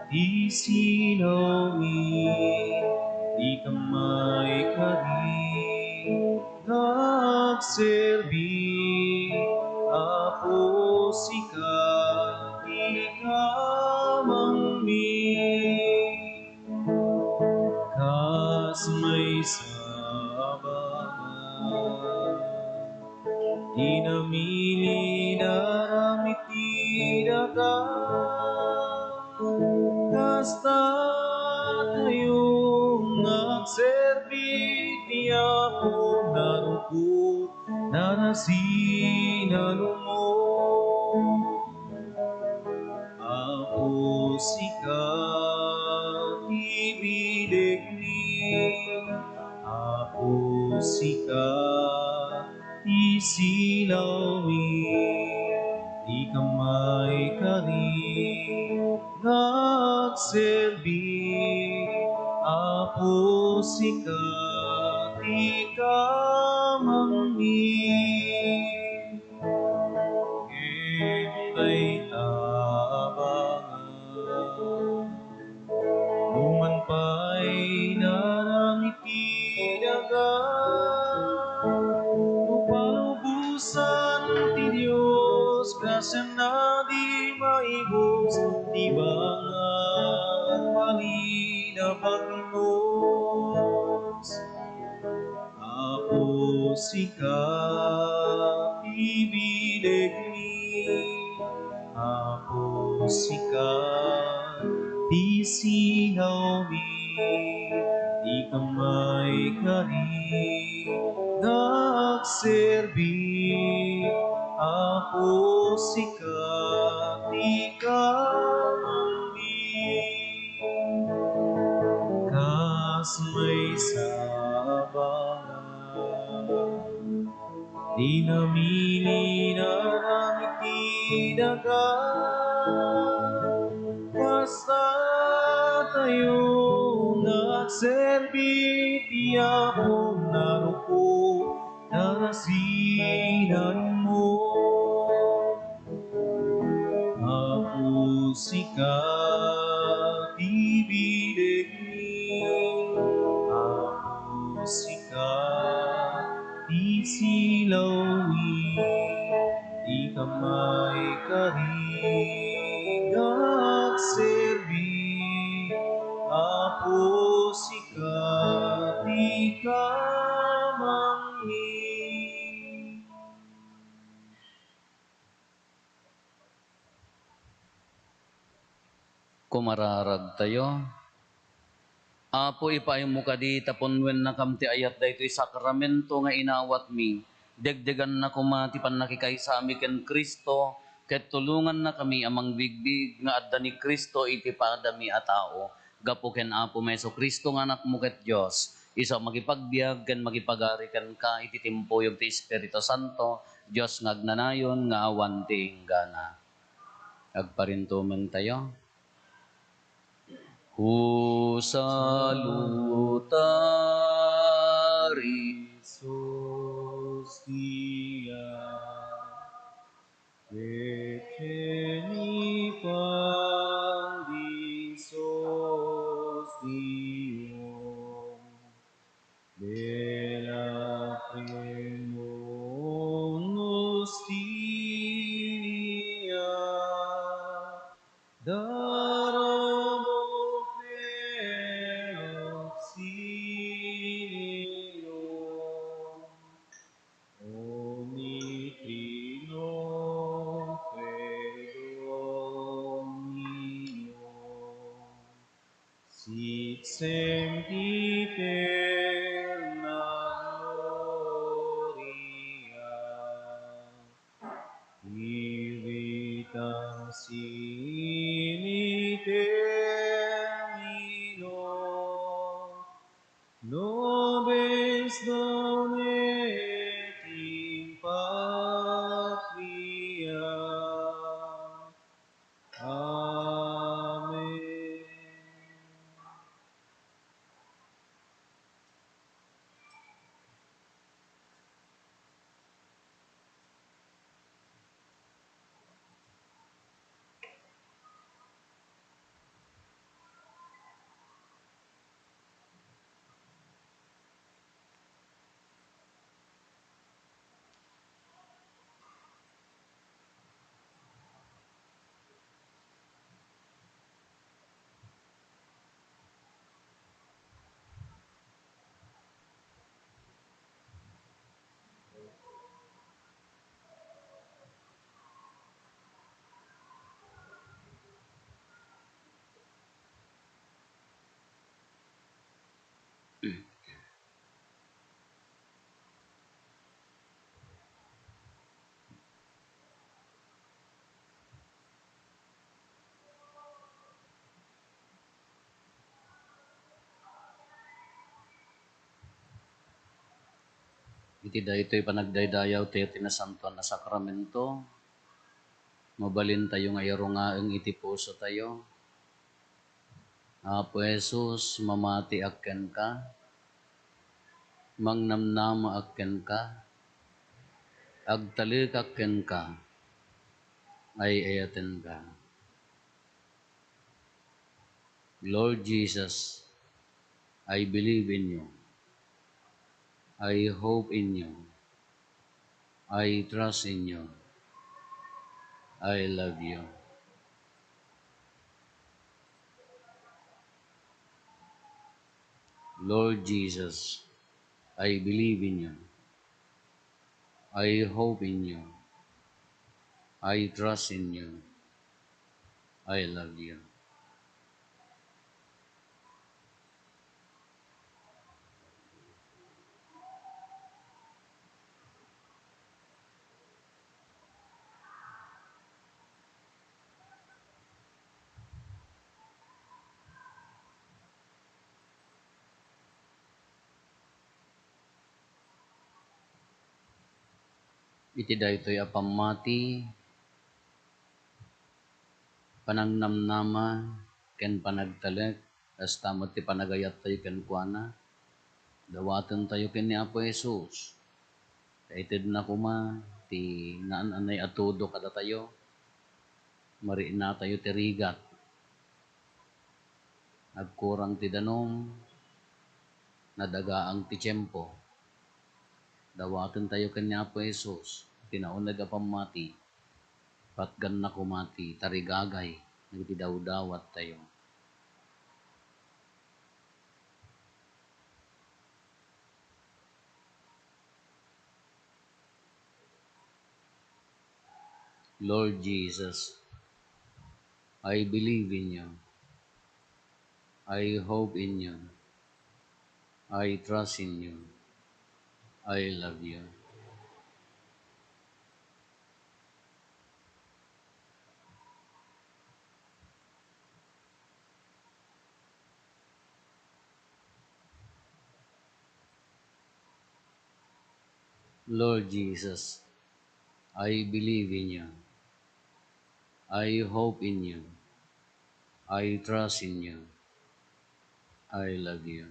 ti sinawmi. Dika maikari nga agserbi, Apo, sika ti kamangmi. Kas maysa a bana, ti namili nga aramid ti daga. Kasta tayo nga agserbi ti Apo, narukot, nanasi, nalumo. Apo, sika ti bilegmi. Apo, sika ti silawmi, dika maikari nga agserbi. Apo, sika ti kamangmi. Ngem dayta abangan, numan pay naram iti daga, no palubosan ti Dios, grasiana di maibus, ti bangat bali a pagnos. Apo, sika ti bilegmi. Apo, sika ti silawmi. Dika maikari nga agserbi. Apo, sika ti kamangmi. Kas maysa a bangan, dinami naram iti daga. Kasta tayo nga agserbi ti Apo, narukop, narasinanmo. Apo, sika ti bilegmi. Apo, sika ti silawmi. Dika maikari nga agserbi. Apo, sika ti kamangmi. Kumararagtayo. Apo, ipaaymo kadi ta punnuennakam ti ayat daytoy sakramento nga inawatmi. Degdeganna koma ti pannakikaysami ken Cristo, ket tulongannakami a mangbigbig nga adda ni Cristo iti padami a tao. Gapu ken Apomi Jesu-Cristo nga Anakmo ket Dios, isu a makipagbiag ken makipagari kenka iti timpuyog ti Espiritu Santo, Dios nga agnanayon nga awan ti inggana. Agparintumentayo. Who salutari Jesus Dia, et genipan disos Deum, de lacrimonustinia darabo per auxilium, Omni Trinoque Domino, sic semper in aeternum gloria, Divinitatis in termino nobis donat in patria. Amen. Iti daytoy panagdaydayaw tayo ti Nasantoan a Sakramento, mabalintayo nga irungaeng iti pusotayo. Apo Jesus, mamatiak kenka, mangnamnamaak kenka, agtalekak kenka, ay-ayatenka. Lord Jesus, I believe in you. I hope in you. I trust in you. I love you. Lord Jesus, I believe in you. I hope in you. I trust in you. I love you. Iti daytoy a pammati, panangnamnama, ken panagtalek, kasta met ti panagayattayo kenkuana, dawatentayo ken ni Apo Jesus. Ta itedna koma ti naan-anay a tudo kadatayo, mariinatayo ti rigat. Agkurang ti danum, nadagaang ti tiempo. Dawatentayo ken ni Apo Jesus ti nauneg a pammati. Patganna koma ti tarigagay dagiti dawdawattayo. Lord Jesus, I believe in you. I hope in you. I trust in you. I love you. Lord Jesus, I believe in you. I hope in you. I trust in you. I love you.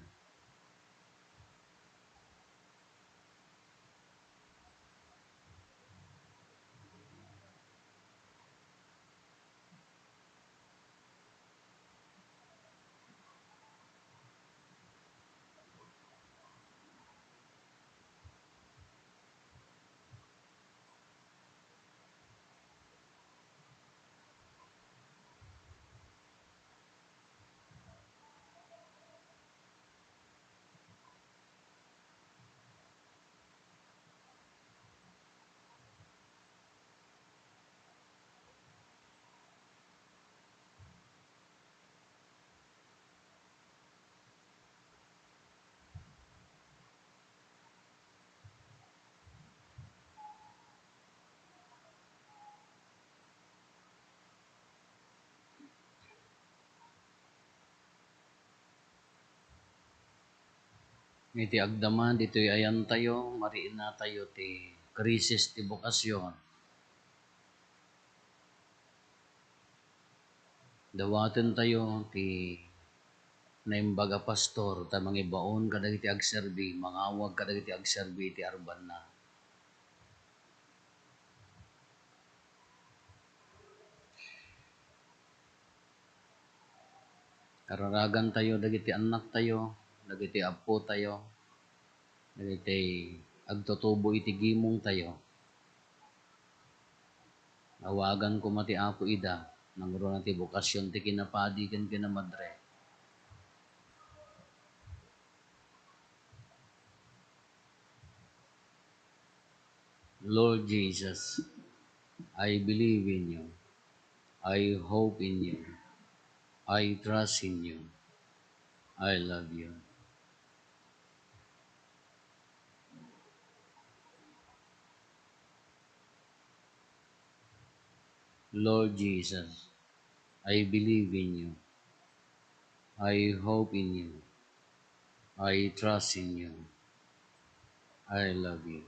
Iti agdama ditoy ayantayo, mariinatayo ti krisis ti bokasyon. Dawatentayo ti naimbag a pastor ta mangibaon kadagiti agserbi, mangawag kadagiti agserbi iti arbanna. Kararagantayo dagiti annaktayo, dagiti appotayo, dagiti agtutubo iti gimongtayo. Awagan koma ti Apo ida, nangruna ti bokasyon ti kinapadi ken kinamadre. Lord Jesus, I believe in you. I hope in you. I trust in you. I love you. Lord Jesus, I believe in you. I hope in you. I trust in you. I love you.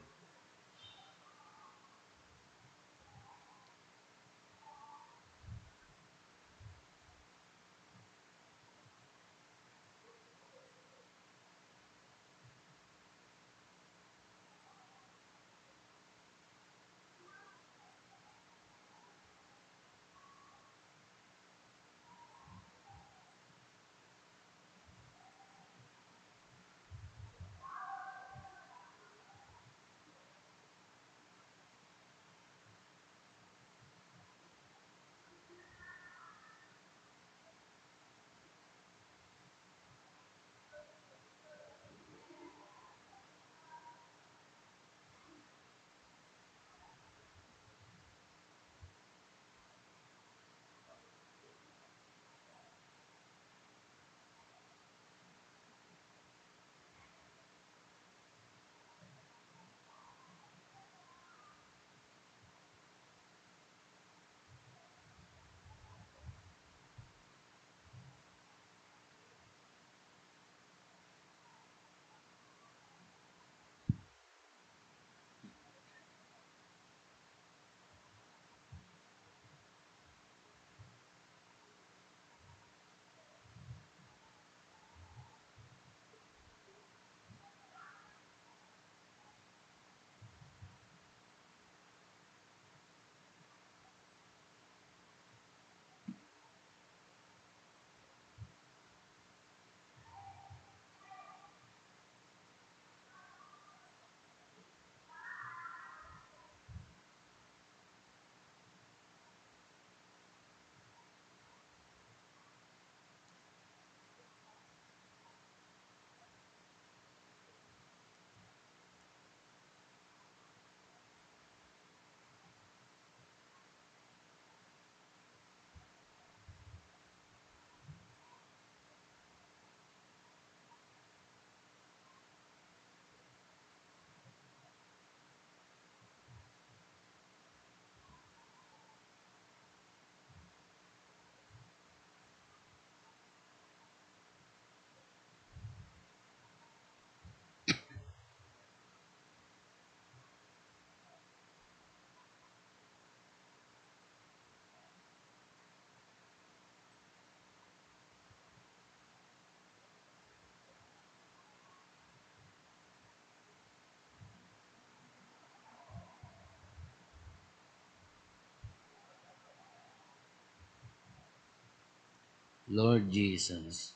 Lord Jesus,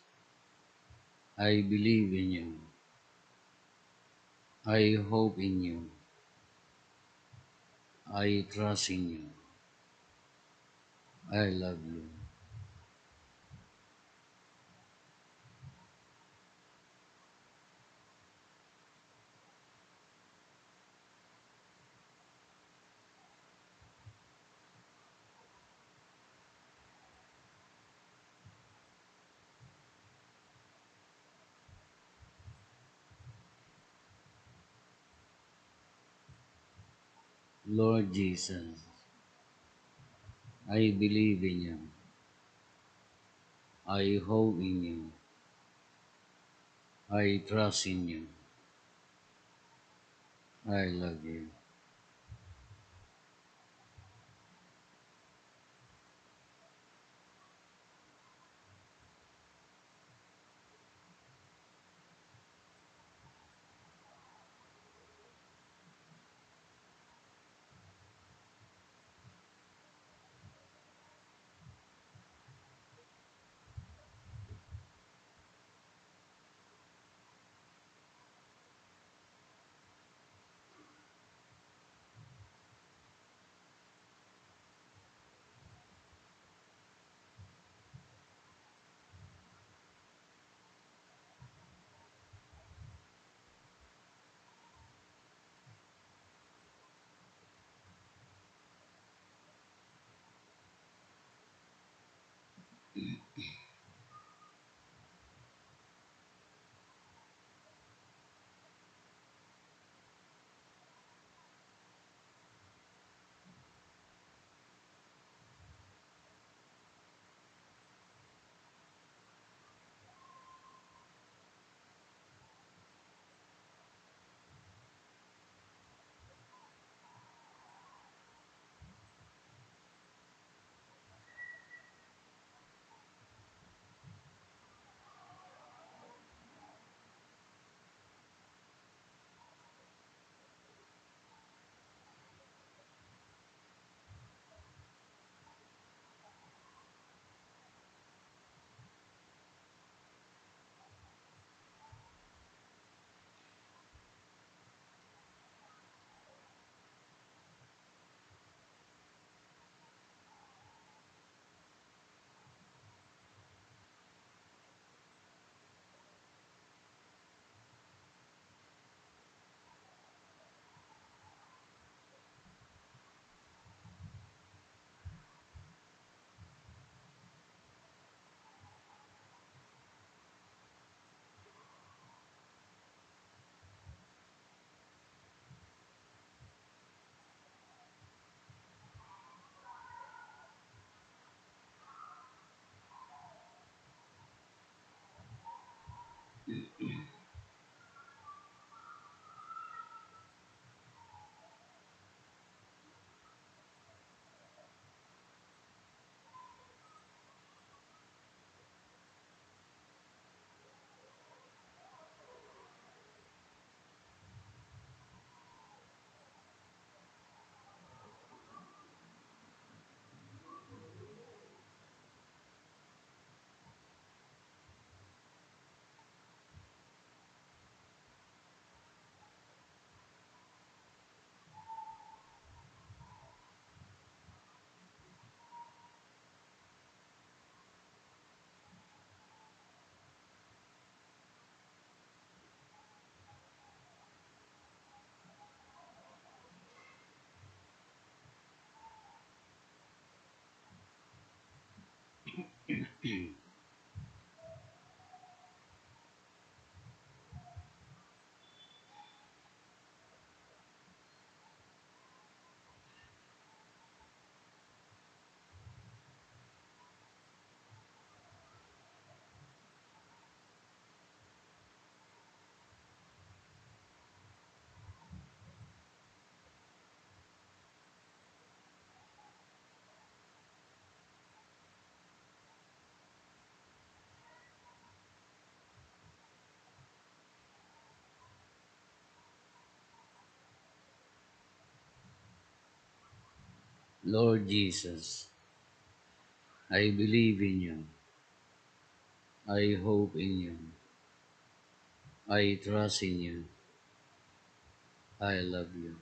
I believe in you. I hope in you. I trust in you. I love you. Lord Jesus, I believe in you. I hope in you. I trust in you. I love you. Lord Jesus, I believe in you. I hope in you. I trust in you. I love you.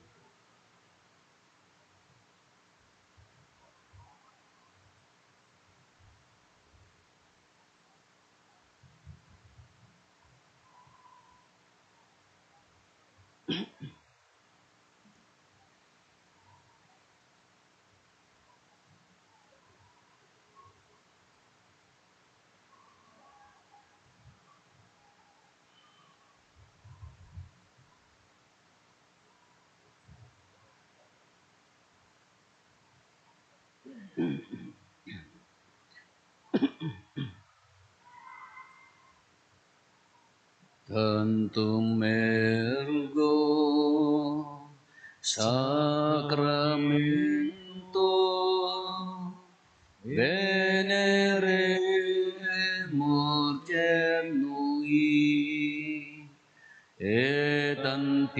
Tantum ergo sacramento, veneremur cernui, et antiquum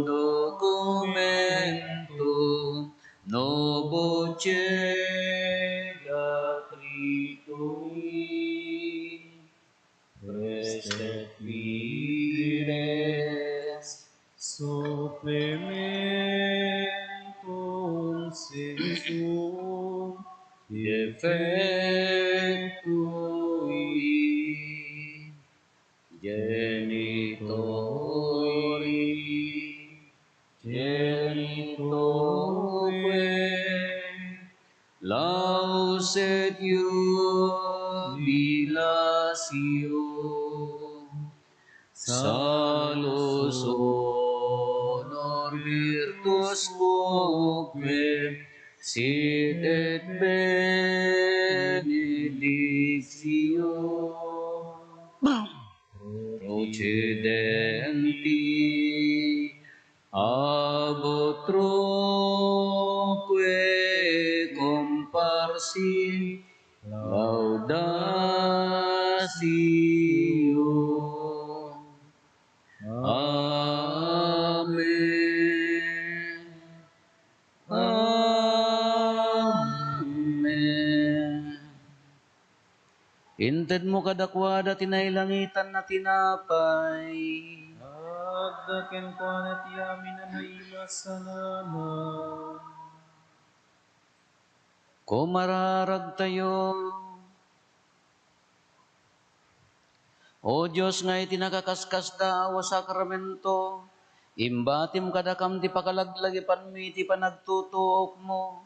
documentum novo ceda tritui. Praestet vires suplimentum sensum defectui genitori, genitoque, laus et iubilatio, salus honor virtus quoque sit et benedictio procedenti ab utroque comparsi laudatio. Amen. Amen. Intedmo kadakuada ti nailangitan a tinapay. Adda kenkuana ti amin a naimasanama. Kumararagtayo. O Dios nga iti nakakaskasdaaw a sakramento, imbatim kadakam ti pakalaglagipanmi iti panagtutuokmo.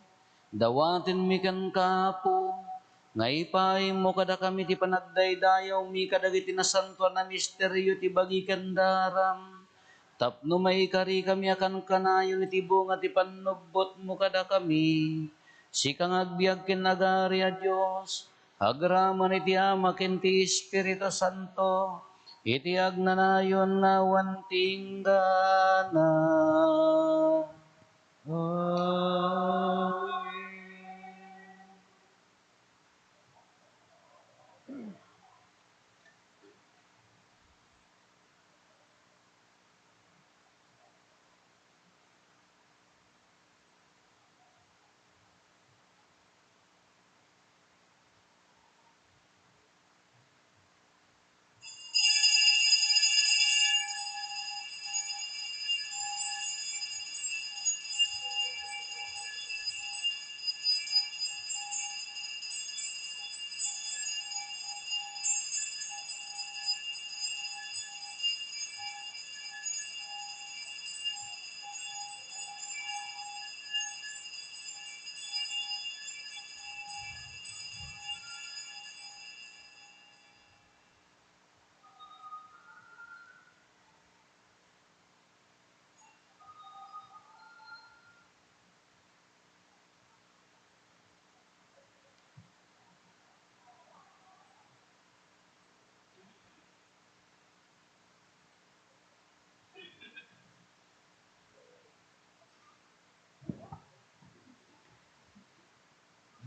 Dawatenmi kenka, Apo, nga ipaaymo kadakami ti panagdaydayawmi kadagiti nasantoan a misterio ti bagi ken daram, tapno maikarikami a kankanayon iti bunga ti pannubbotmo kadakami. Sika nga agbiag ken agari a Dios, agraman iti Ama ken ti Espiritu Santo, iti agnanayon nga awan tinggana. Amen.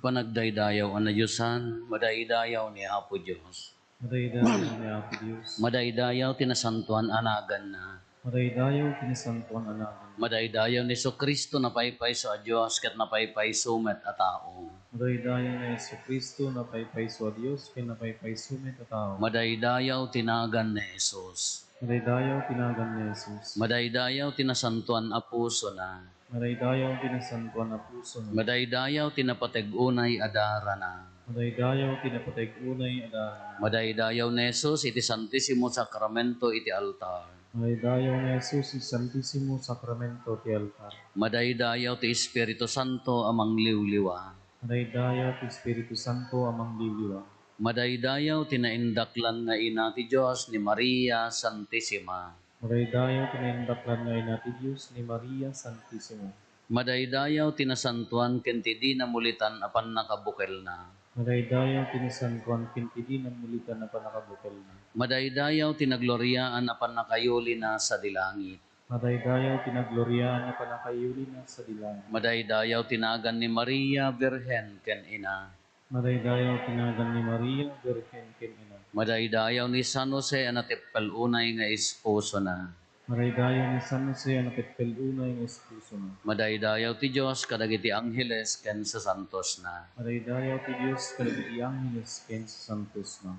Panagdaydayaw a nadiosan, madaydayaw ni Apo Dios. Madaydayaw ni Apo Dios. Madaydayaw ti nasantoan a naganna. Madaydayaw ti nasantoan a naganna. Madaydayaw ni Jesu-Cristo, napaypayso a Dios ket napaypayso met a tao. Madaydayaw ni Jesu-Cristo, napaypayso a Dios ken napaypayso met a tao. Madaydayaw ti nagan ni Jesus. Madaydayaw ti nagan ni Jesus. Madaydayaw ti nasantoan a pusona. Madaydayaw ti nasantoan a pusona. Madaydayaw ti napateg unay a darana. Madaydayaw ti napateg unay a darana. Madaydayaw ni Jesus iti Santisimo Sakramento iti altar. Madaydayaw ni Jesus iti Santisimo Sakramento ti altar. Madaydayaw ti Espiritu Santo a mangliwliwa. Madaydayaw ti Espiritu Santo a mangliwliwa. Madaydayaw ti naindaklan nga ina ti Dios ni Maria Santisima. Madaydayaw ti naindaklan nga ina ti Dios ni Maria Santisima. Madaydayaw ti nasantoan ken ti di namulitan a pannakabukelna. Madaydayaw ti nasantoan ken ti di namulitan a pannakabukelna. Madaydayaw ti nagloriaan a pannakayulina sadi langit. Madaydayaw ti nagloriaan a pannakayulina sadi langit. Madaydayaw ti nagan ni Maria, Birhen ken Ina. Madaydayaw ti nagan ni Maria, Birhen ken Ina. Madaydayaw ni San Jose a nateppel unay nga espusona. Madaydayaw ni San Jose a nateppel unay nga espusona. Madaydayaw ti Dios kadagiti angheles ken sasantosna. Madaydayaw ti Dios kadagiti angheles ken sasantosna.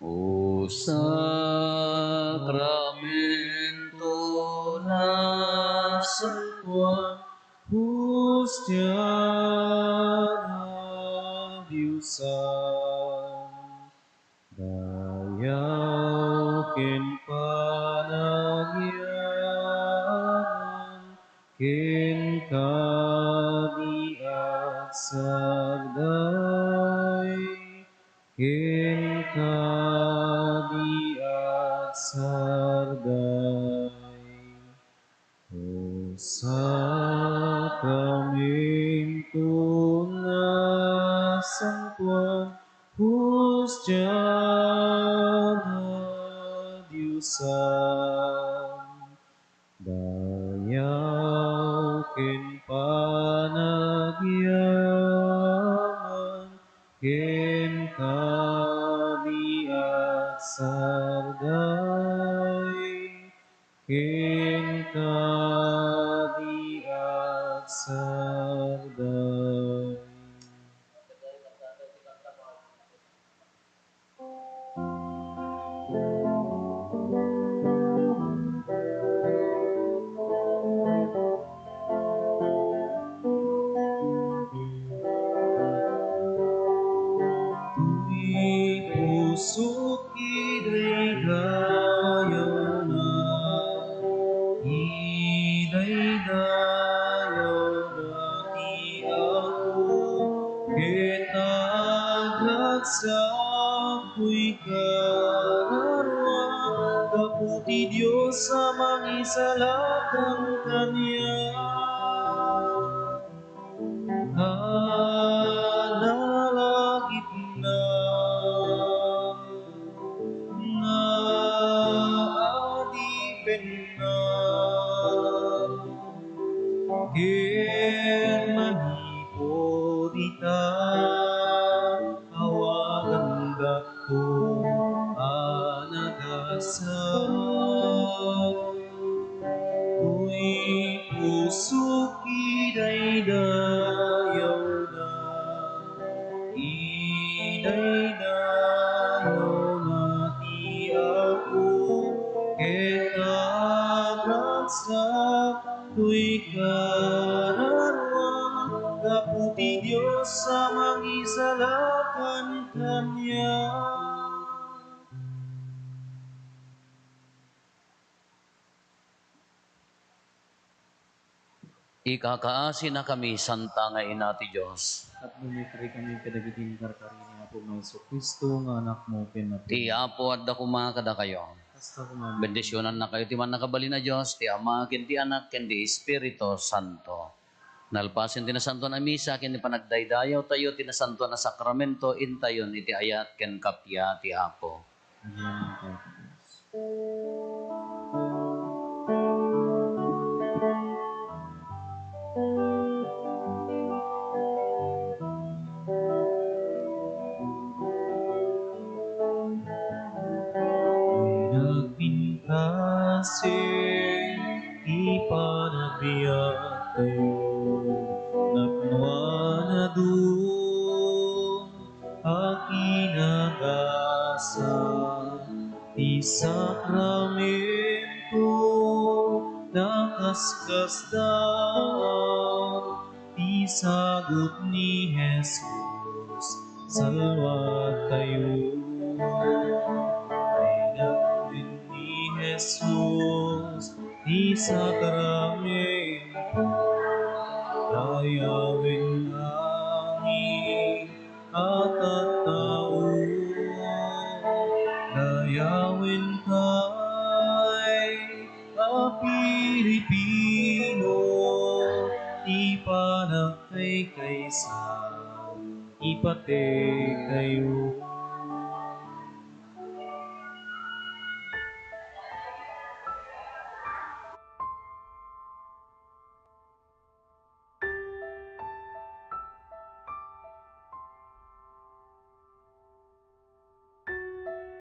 O sakramento nasantoan, hostia nadiosan, dayaw ken panagyaman kenka ti agsarday. Kenka ti agsarday. O sakramento nasantoan, hostia nadiosan, dayaw ken panagyaman kenka ti agsarday, kenka ti agsarday. Ti pusok idaydayawna, idaydayawna ti Apo, ket agragsak toy kararuan, gapu ti Dios a mangisalakan kaniak. Adda langitna nga adipenna, ken manipud ita, awagandak a nagasat. Toy pusok idaydayawna, idaydayawna ti Apo, ket agragsak toy kararuan, gapu ti Dios a mangisalakan kaniak. Ikakaasinakami, Santa nga Ina ti Dios. Tapno maikarikami kadagiti inkarkari ni Apo nga Jesu-Cristo nga Anakmo ken Apo. Ti Apo adda koma kadakayo. Kasta koma. Bendisionannakayo ti Mannakabalin a Dios, ti Ama, ken ti Anak, ken ti Espiritu Santo. Nalpasen ti Nasantoan a Misa ken ni panagdaydayawtayo ti Nasantoan a Sakramento, intayon iti ayat ken kappia ti Apo. Amen. Sing ti panagbiagtayo, napnuan a du a kinagasat ti sakramento, nakaskasdaan ti sagut ni Jesus, salwatayo. Kayatna ni Jesus ti sakramento, dayawen langit a tattao, dayawen tay a Pilipino, ti panagkaykaysa, ipateg tayo.